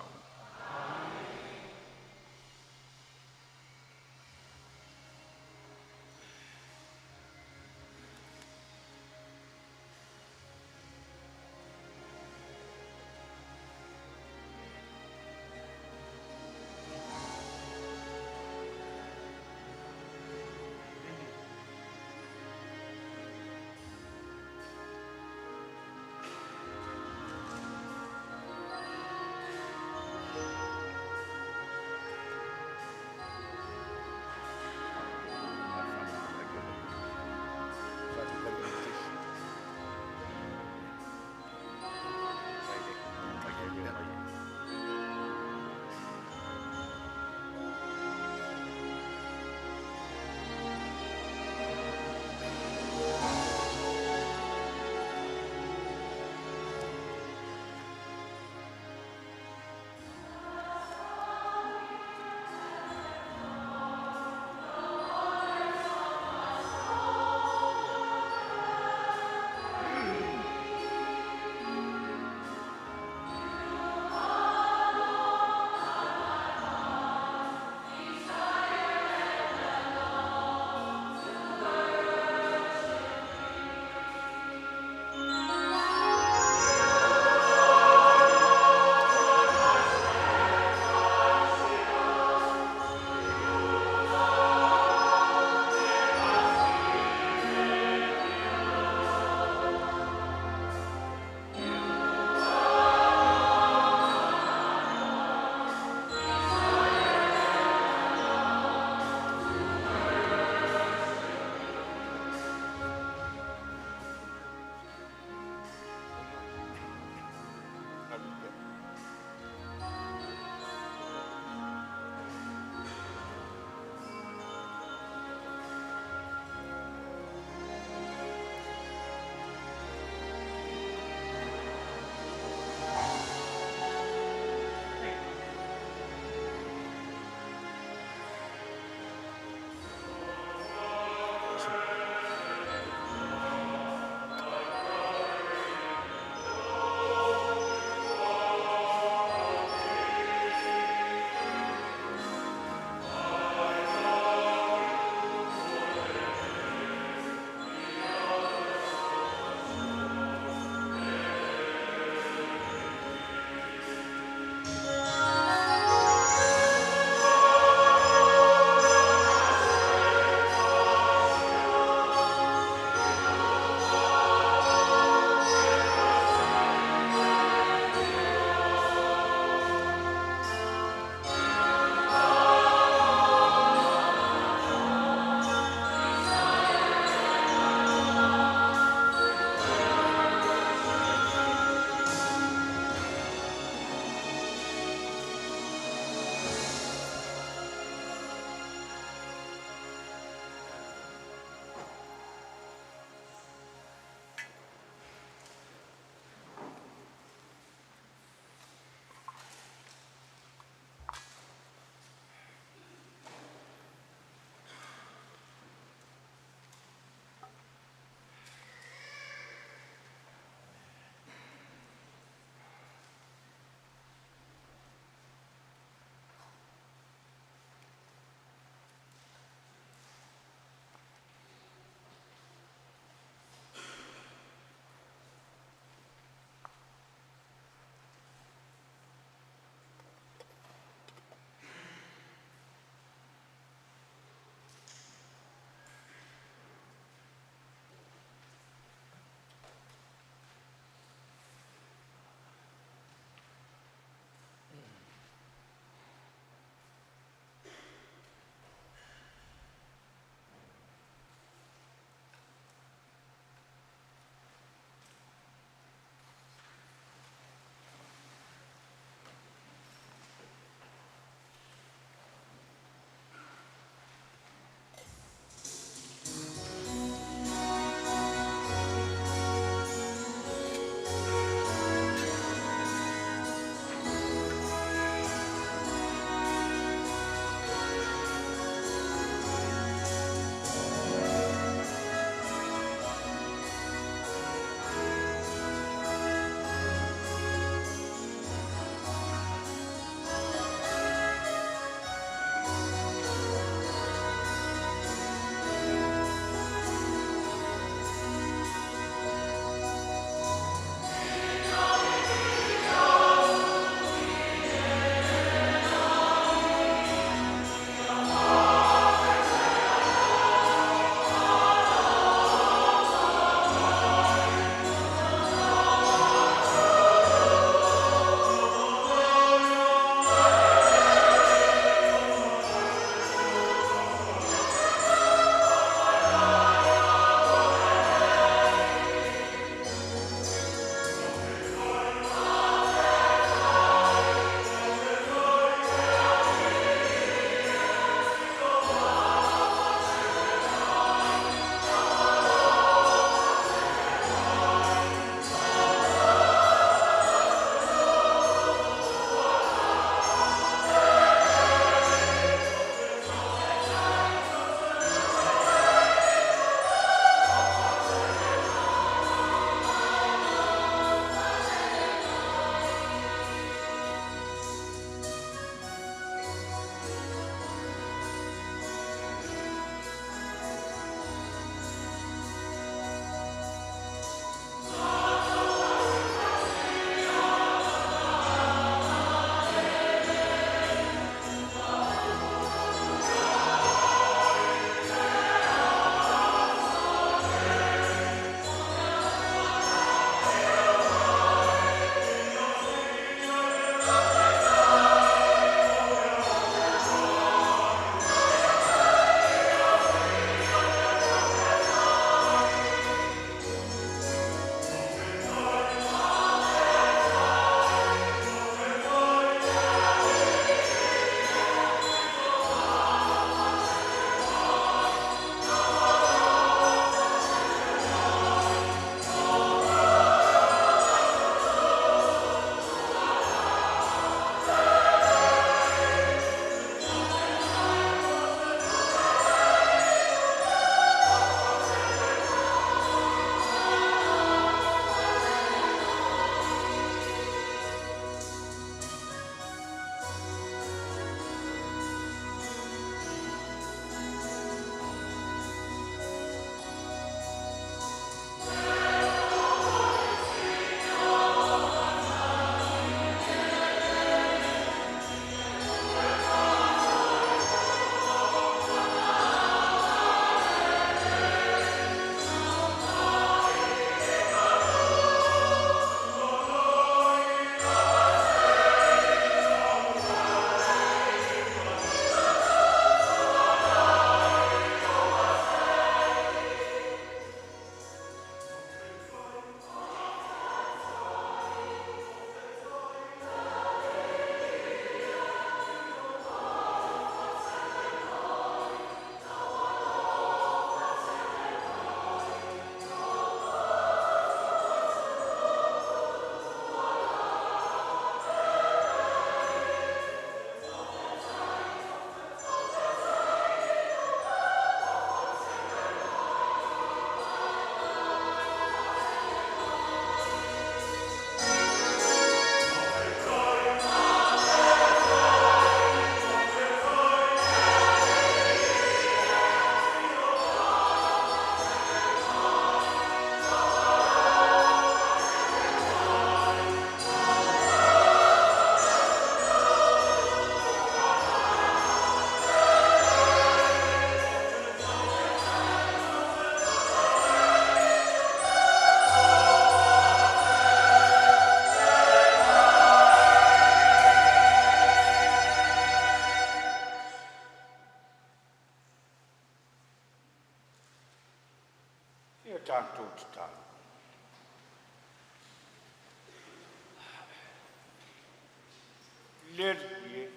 Le Alii e,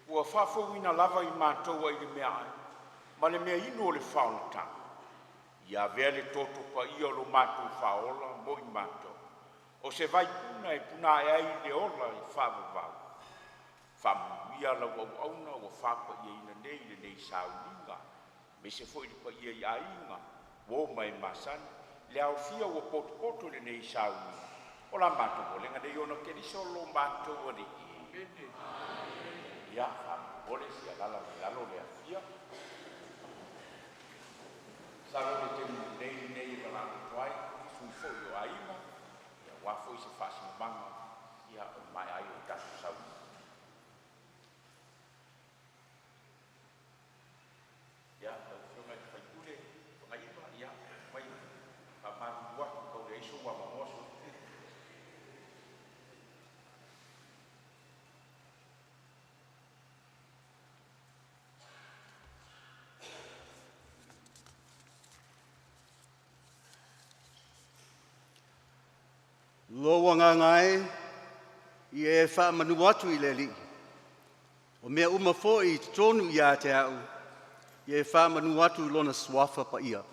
ua faafouina lava i matou ai le meaai ma le meainu o le faaolataga, ia avea le toto paia o lo matou Faaola mo i matou, o se vaipuna e punaee ai le ola e faavavau. Faamanuia lau auauna ua faapaia nei i lenei sauniga, aemaise foi le paia i aiga, uo ma e masani, le aofia ua potopoto i lenei sauniga. O la matou olega nei ona o Keriso lo matou Alii. Ia, faamolemole se i alaala mai lalo le afifio. Masalo o le taimi lelei lenei e valaau atu ai i sui foi o aiga aua foi se faasinomaga o le maea ai o le tatou sauniga. Ia, lau Afioga i le sui usufono Fagaiva, ia aumaia, e faamalulu atu e tau leai sou avanoa soli. Lou agaga e, ia e faamanu atu i le Alii, o mea uma foi i totonu ia te au, ia e faamanu atu i Lona Suafa Paia.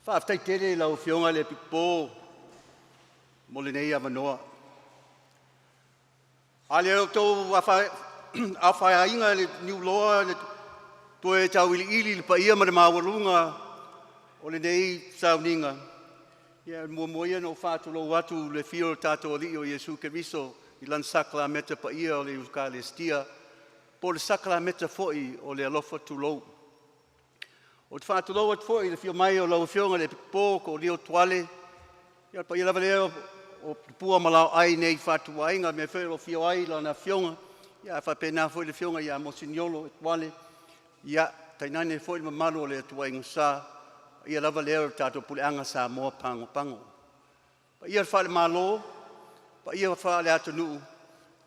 Faafetai tele i lau Afioga i le Epikopo mo lenei avanoa. A le outou afaina i le niuloa le toe tauiliili le paia ma le maualuga o lenei sauniga, ia e muamua ia ona ou faatulou atu i le afio o le tatou Alii o Iesu Keriso i Lana Sakalameta paia o le Ekalesia, po o le sakalameta foi o le alofa tulou. Ou te faatulou atu foi i le afio mai o lau Afioga i le Epikopo Koolio Tuale, ia o le paia lava lea o Tupua ma Laoai nei i Fatuaiga, mea foi o lo o afio ai lana Afioga, ae faapena foi le Afioga ia Moseniolo Tuale, ia, tainane foi le mamalu o le ituaiga sa, paia lava lea o le tatou puleaga Samoa pagopago. Paia faale-Malo, paia faale-atunuu,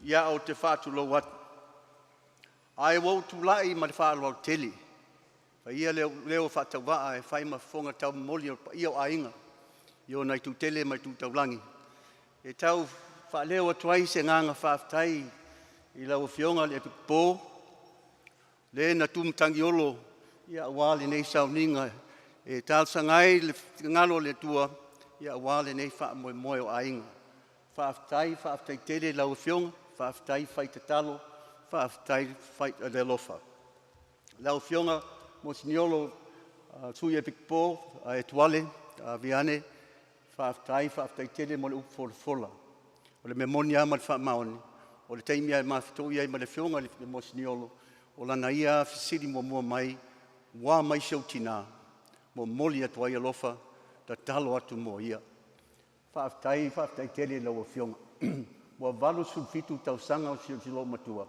ia ou te faatulou atu. Ae ua ou tulai ma le faaaloalo tele e fai ia lou leo faatauvaa e fai ma fofoga taumomoli o paia o aiga i ona itu tele ma itu taulagi, e tau faaleo atu ai se agaga faafetai i lau Afioga i le Epikopo, le na tu matagi olo aua lenei sauniga e talosaga ai le finagalo o le Atua aua lenei faamoemoe o aiga. Faafetai, faafetai tele i lau Afioga, faafetai fai tatalo, faafetai fai le alofa. Lau Afioga Moseniolo Sui Epikopo Tuale Viane, faafetai, faafetai tele mo le upu folafola. O le mea moni lava ma le faamaoni, o le taimi lava e mafetui ai ma le Afioga i le Moseniolo, o lana ia lava fesili muamua mai, “Ua a mai si ou tina?” Momoli atu ai alofa, tatalo atu mo ia. Faafetai, faafetai tele i lau Afioga. Ua 87 tausaga o si loomatua,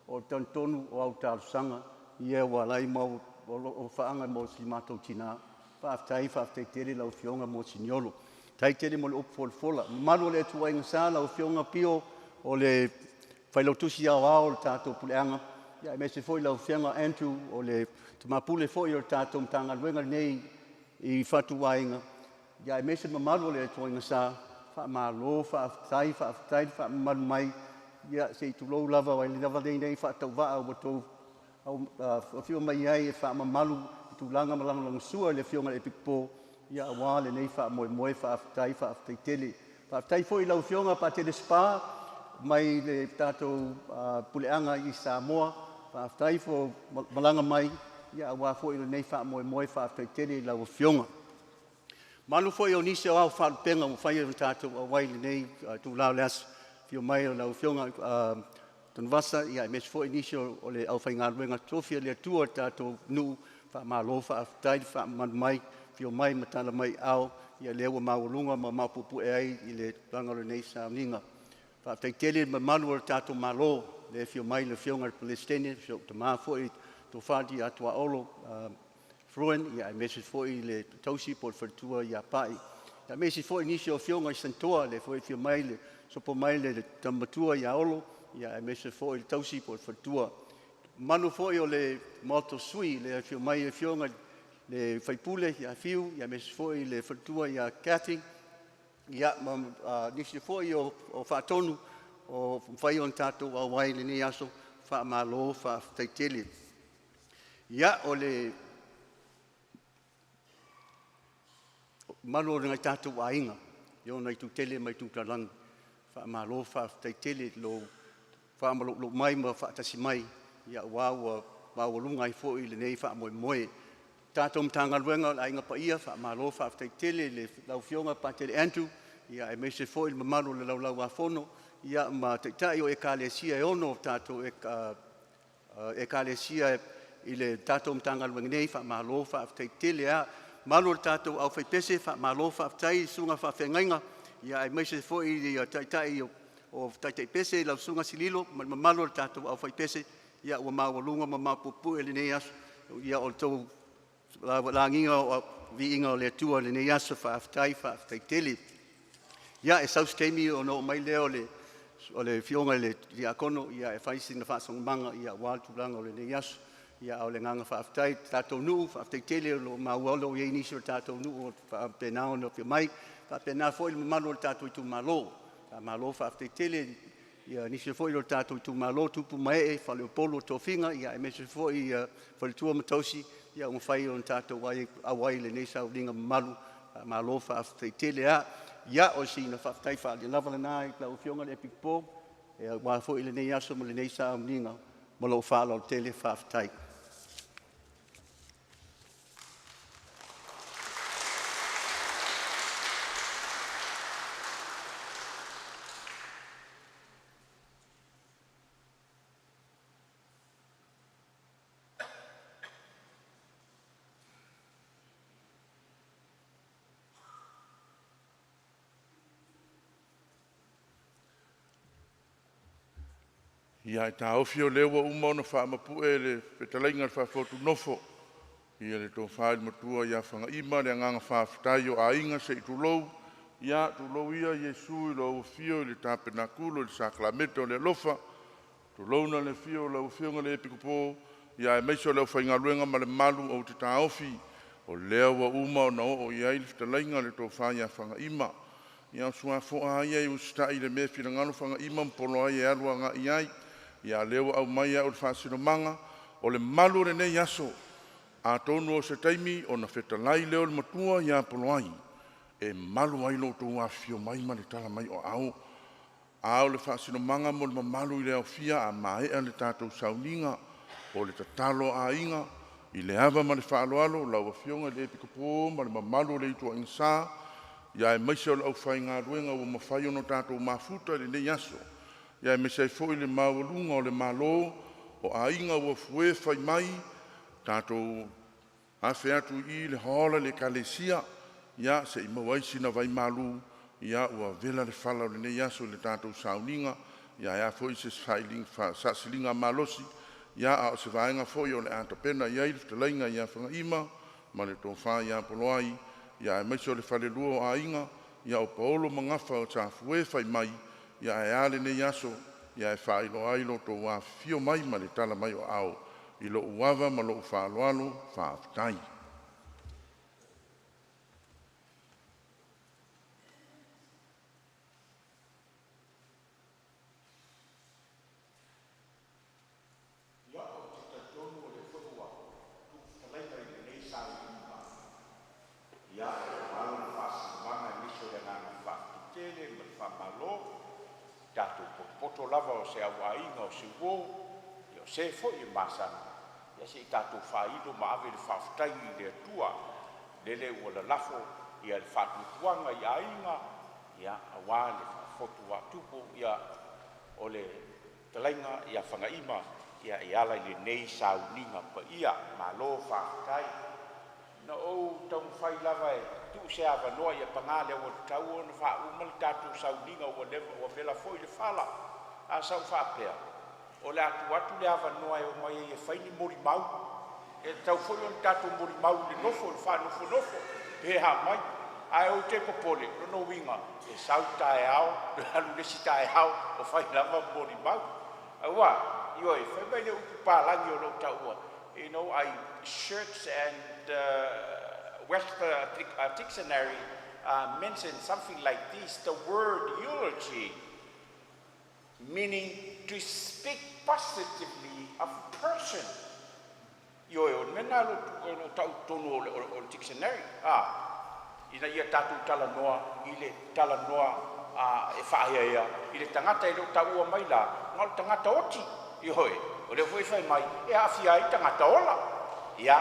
ou te talitonu o au talosaga ia ua ala ai ma ou alofaaga mo si matou tina. Faafetai, faafetai tele i lau Afioga Moseniolo. Faafetai tele mo le upu folafola. Le mamalu o le ituaiga sa, lau Afioga Pio o le Failautusi Aoao o le tatou Puleaga, aemaise foi lau Afioga Andrew o le Tama Pule foi o le tatou Matagaluega nei i Fatuaiga, aemaise le mamalu o le ituaiga sa, faamalo faafetai, faafetai le faamamalu mai. Ia se i tulou lava, aua e le lava lenei faatauvaa ua outou afio mai ai e faamamalu tulaga ma lagolagosua i le Afioga i le Epikopo aua lenei faamoemoe. Faafetai, faafetai tele. Faafetai foi i lau Afioga Patele Spa mai le tatou Puleaga i Samoa, faafetai mo malaga mai aua foi lenei faamoemoe. Faafetai tele i lau Afioga. Mamalu foi o nisi o ao faalupega ua mafai ona tatou auai i lenei itula o le aso, afio mai o lau Afioga Tanuvasa, aemaise foi nisi o le aufaigaluega totofi a le Atua i le tatou nuu, faamalo faafetai le faamamalu mai, afio mai ma tala mai aao, ia lea ua maualuga ma maopuepue ai i le tulaga o lenei sauniga. Faafetai tele i le mamalu o le tatou Malo, le afio mai o le Afioga i le Peresetene, si ou tama foi le Tofa ia Tuaolo Frewin, aemaise foi le tausi po o le faletua ia Pai, aemaise foi nisi o afioga i Senatoa, lea foi e afio mai le sopo mai le tama matua ia Olo, aemaise foi le tausi po o le faletua. Mamalu foi o le Maota o Sui, le afio mai o afioga i le sui usufono ia Fiu, aemaise foi le faletua ia Kathy, ia ma nisi foi o faatonu. o mafai ona tatou auai i lenei aso. Faamalo faafetai tele. Ia, o le mamalu o nai o tatou aiga i ona itu tele ma itu talagi, faamalo faafetai tele i lou faamaloumalou mai ma faatasi mai aua ua maualuga ai foi lenei faamoemoe. Tatou Matagaluega o le Aiga Paia, faamalo faafetai tele i lau Afioga Patele Andrew, aemaise foi le mamalu o le Laulau-a-Fono ma Taitai o Ekalesia e ono tatou Ekalesia i le tatou Matagaluega nei, faamalo faafetai tele lava. Mamalu o le tatou aufaipese, faamalo faafetai i susuga i faafeagaiga, aemaise foi taitai o taitaipese, lau Susuga Sililo ma le mamalu o le tatou aufaipese, ua maualuga ma mapuepue lenei aso. Ia o le tou lagiga o le viiga o le Atua i lenei aso. Faafetai, faafetai tele. Ia, e sau se taimi ona oo mai lea o le Afioga i le Tiakono e fai sina faasologa aua le tulaga o lenei aso. A o le agaga faafetai i le tatou nuu, faafetai tele o lo o maua o lo o i ai nisi o le tatou nuu o faapena ona afio mai. Faapena foi le mamalu o le tatou itumalo, faamalo faafetai tele i nisi foi o le tatou itumalo, tupu ma ee, faleupolu o tofiga, aemaise foi faletua ma tausi ua mafai ona tatou auai i lenei sauniga mamalu. Faamalo faafetai tele lava. Ia, o sina faafetai faale-lava lena i lau Afioga i le Epikopo aua foi lenei aso ma lenei sauniga. Ma lou faaaloalo tele. Faafetai. Ia, e taofi o lea ua uma ona faamapue le fetalaiga i le Faafotu-nofo ia le tofa i le Matua ia Fagaima le agaga faafetai o aiga se i tulou. Ia tulou ia Iesu i lou afio i le Tapenakula i le Sakalameta o le alofa, tulouna le afio o lau Afioga i le Epikopo aemaise o le aufaigaluega ma le mamalu. Ou te taofi o lea ua uma ona oo i ai le fetalaiga le tofa ia Fagaima. Ia o suafoa a ia e usitai i le mea e finagalo Fagaima ma Poloai e alu agai i ai. A o lea ua aumai au i le faasinomaga o le malu o lenei aso. Atonu o se taimi ona fetalai lea o le matua ia Poloai e malu ai lo outou afifio mai ma le tala mai o aao. A o le faasinomaga mo le mamalu i le aofia a maea le tatou sauniga, o le tatalo a aiga i le ava ma le faaaloalo lau Afioga i le Epikopo ma le mamalu o le ituaiga sa, aemaise o le aufaigaluega ua mafai ona tatou mafuta i lenei aso, aemaise ai foi le maualuga o le malo o aiga ua fue fai mai, tatou afe atu i le hall a le Ekalesia se i maua ai sina vaimalu. Ua vela le fala o lenei aso i le tatou sauniga. Ae a foi se faasiligamalosi a o se vaega foi o le a tapena i ai le fetalaiga ia Fagaima ma le tofa ia Poloai, aemaise o le falelua o aiga o Paolo ma Gafa o Safue Faimai. Ae a lenei aso e faailoa ai lo outou afifio mai ma le tala mai o aao i lou ava ma lou faaaloalo. Faafetai. Ia, ou te talitonu o lea foi ua tuu fetalaiga i lenei sauniga aua lona faasinomaga aemaise o le agaga faafetai tele ma le faamalo. Tatou potopoto lava o se auaiga, o se uo, o se foi e masani, ia se i tatou faailo ma ave le faafetai i le Atua, lele ua lalafo le faatuatuaga i aiga aua le Faafotu Tupu o le fetalaiga ia Fagaima e ala i lenei sauniga paia. Malo faafetai. Na ou taumafai lava e tuu se avanoa, ia paga lea ua tatau ona faauma le tatou sauniga ua leva, ua vela foi le fala. Ae sa ou faapea o le a tuu atu le avanoa e omai ai e fai ni molimau. E tatau foi ona tatou molimau i le nofo, i le faanofonofo pe a mai. Ae ou te popole, o lona uiga e sau taeao toe alu le isi taeao o fai lava molimau. Aua, ioe, fai mai le upu palagi o lo o taua, I search and Webster Dictionary mentioned something like this, the word eulogy. Meaning to speak positively of a person. Ioe, o le mea lena o lo o tau i totonu o le dictionary, a, ina ia tatou talanoa i le talanoa e faaeaea i le tagata e le o taua mai la, na o le tagata oti. Ioe, o lea foi e fai mai e aafia ai tagata ola. Ia,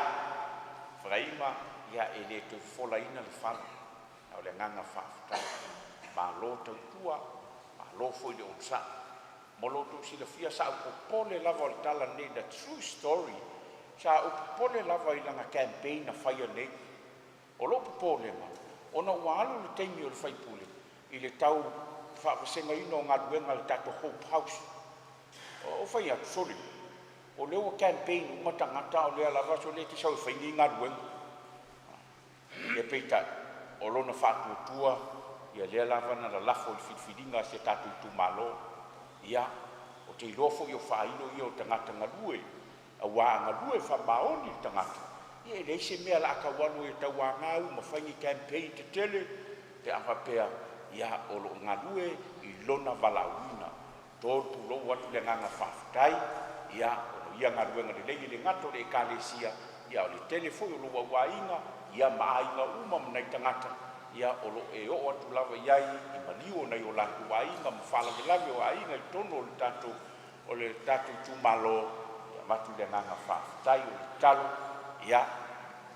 Fagaima, ia e le toe fofolaina le fala, a o le agaga faafetai. Malo tautua, malo foi le onosai. Mo lo outou silafia sa ou popole lava o le tala lenei, the true story. Sa ou popole lava i lana campaign na faia nei. O lou popolega, ona ua alu le taimi o le faipule i le tau faavasegaina o galuega a le tatou Hope House. Ou fai atu, sole, o lea ua campaign uma tagata a o lea lava, sole, e te sau e fai nei galuega. Ia peitai, o lona faatuatua, ia lea lava na lalafo i le filifiliga a si o tatou itumalo. Ia, ou te iloa foi o faailo ia o tagata galue, aua a galue faamaoni le tagata, ia e leai se mea o le a tau alu ai e tauagau ma fai ni campaign tetele pe a faapea o lo o galue i lona valaauina. To le pulou atu le agaga faafetai ia ona o ia galuega lelei, e le gata o le Ekalesia, a o le tele foi o lou auaiga ma aiga uma ma nai tagata o lo o e oo atu lava i ai i maliu o nai o latou aiga ma faalavelave o aiga i totonu o le tatou itumalo. E avatu le agaga faafetai. O le tatalo, ia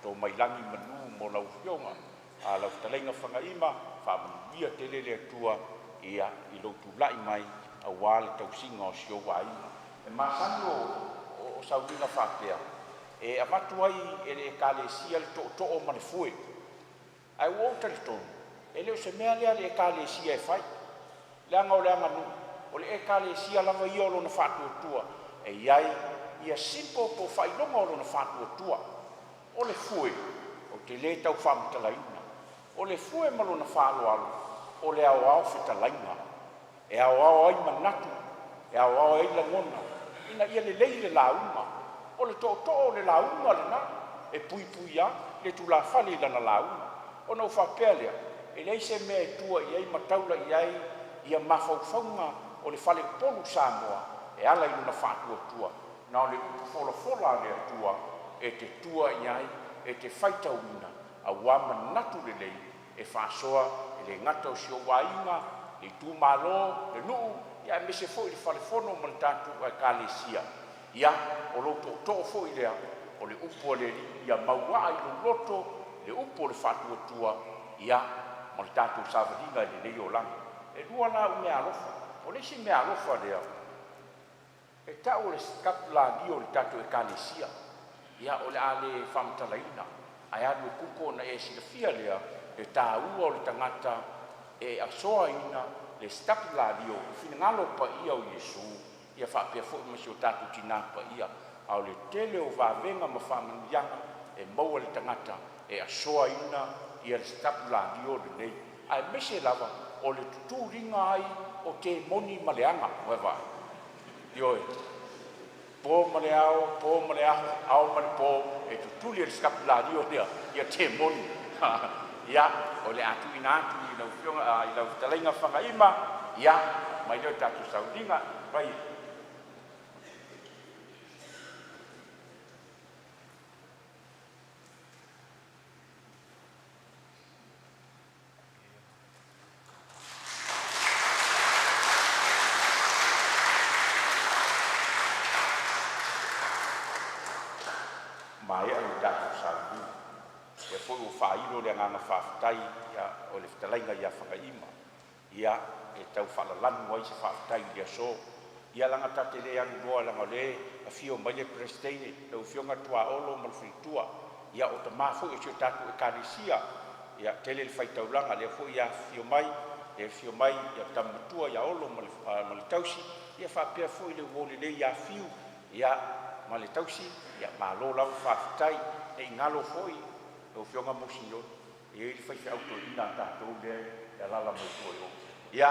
to mai lagi manu mo lau Afioga, lau fetalaiga Fagaima, faamanuia tele le Atua i lou tulai mai aua le tausiga o si ou aiga. E masani o sauniga faapea e avatu ai e le Ekalesia le tootoo ma le fue, ae ua ou talitonu e le o se mea lea a le Ekalesia e fai, leaga o le aganuu, o le Ekalesia lava ia o lona faatuatua e i ai ia symbol po o faailoga o lona faatuatua. O le fue, ou te le tau faamatalaina, o le fue ma lona faaaloalo, o le aoao fetalaiga, e aoao ai manatu, e aoao ai lagona ina ia lelei le lauga. O le tootoo o le lauga lena e puipuia le tulafale i lana lauga. Ona ou faapea lea, e leai se mea e tua i ai ma taula i ai ia mafaufauga o le faleupolu Samoa e ala i lona faatuatua, na o le upu folafola a le Atua e te tua i ai, e te faitauina aua manatu lelei e faasoa, e le gata o si ou aiga, le itumalo, le nuu, aemaise foi le falefono ma le tatou Ekalesia. Ia, o lou tootoo foi lea, o le upu a le Alii ia mauaa i lou loto le upu o le faatuatua, ia, ma le tatou savaliga i lenei olaga. E lua la au meaalofa. O le isi meaalofa lea, e tau o le sikapulalio i le tatou Ekalesia. Ia, o le a le faamatalaina, ae alu e google ona e silafia lea le taua o le tagata e asoaina le sitapulalio i finagalo paia o Iesu, ia faapea foi ma si o tatou Tina Paia. A o le tele o vavega ma faamanuiaga e maua e le tagata e asoaina le sitapulalio lenei, aemaise lava o le tutuliga ai o temoni ma leaga. Ua e vaai? Ioe, po ma le ao, po ma le ao, ao ma le po, e tutuli e le sikapulalio ia temoni. Ia, o le a tuuina atu i lau afioga i lau fetalaiga Fagaima ia aumai lea o le tatou sauniga. Vai. Maea le tatou sauniga, o lea foi ua faailo le agaga faafetai o le fetalaiga ia Fagaima, ia e tau faalalanu ai se faafetai i le aso. Ia leaga ta te le alu loa leaga o lea e afio mai le Peresetene, lau Afioga Tuaolo ma le faletua, ia o tama foi o si o tatou Ekalesia. Ia tele le faitaulaga, lea foi e afifio mai le afifio mai o le tama matua ia Olo ma le tausi, ia faapea foi le uo lelei ia Fiu ma le tausi. Ia malo lava faafetai. Ne i galo foi lau Afioga Musinoni, e i ai le faifeau toeaina a tatou lea e alaala mai tua i o. Ia,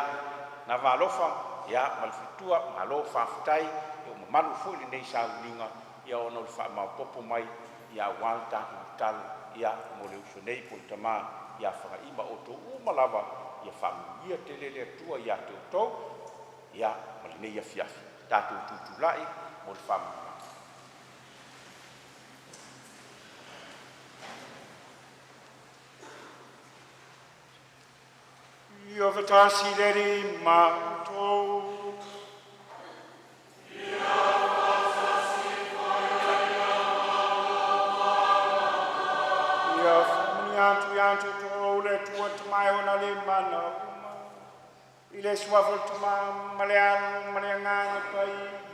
Nava alofa ma le faletua, malo faafetai, ua mamalu foi lenei sauniga ona o le faamaopoopo mai aua le tatou tatalo mo le uso nei po o le tama ia Fagaima. O outou uma lava, ia faamanuia tele le Atua ia te outou. Ia, ma lenei afiafi, tatou tutulai mo le faamanumanu. Ia faatasi le Alii ma outou. Ia faamanuia atu ia te outou le Atua Tamae ona le mana uma, i le suafa o le Tama ma le Alo ma le Agaga Paia.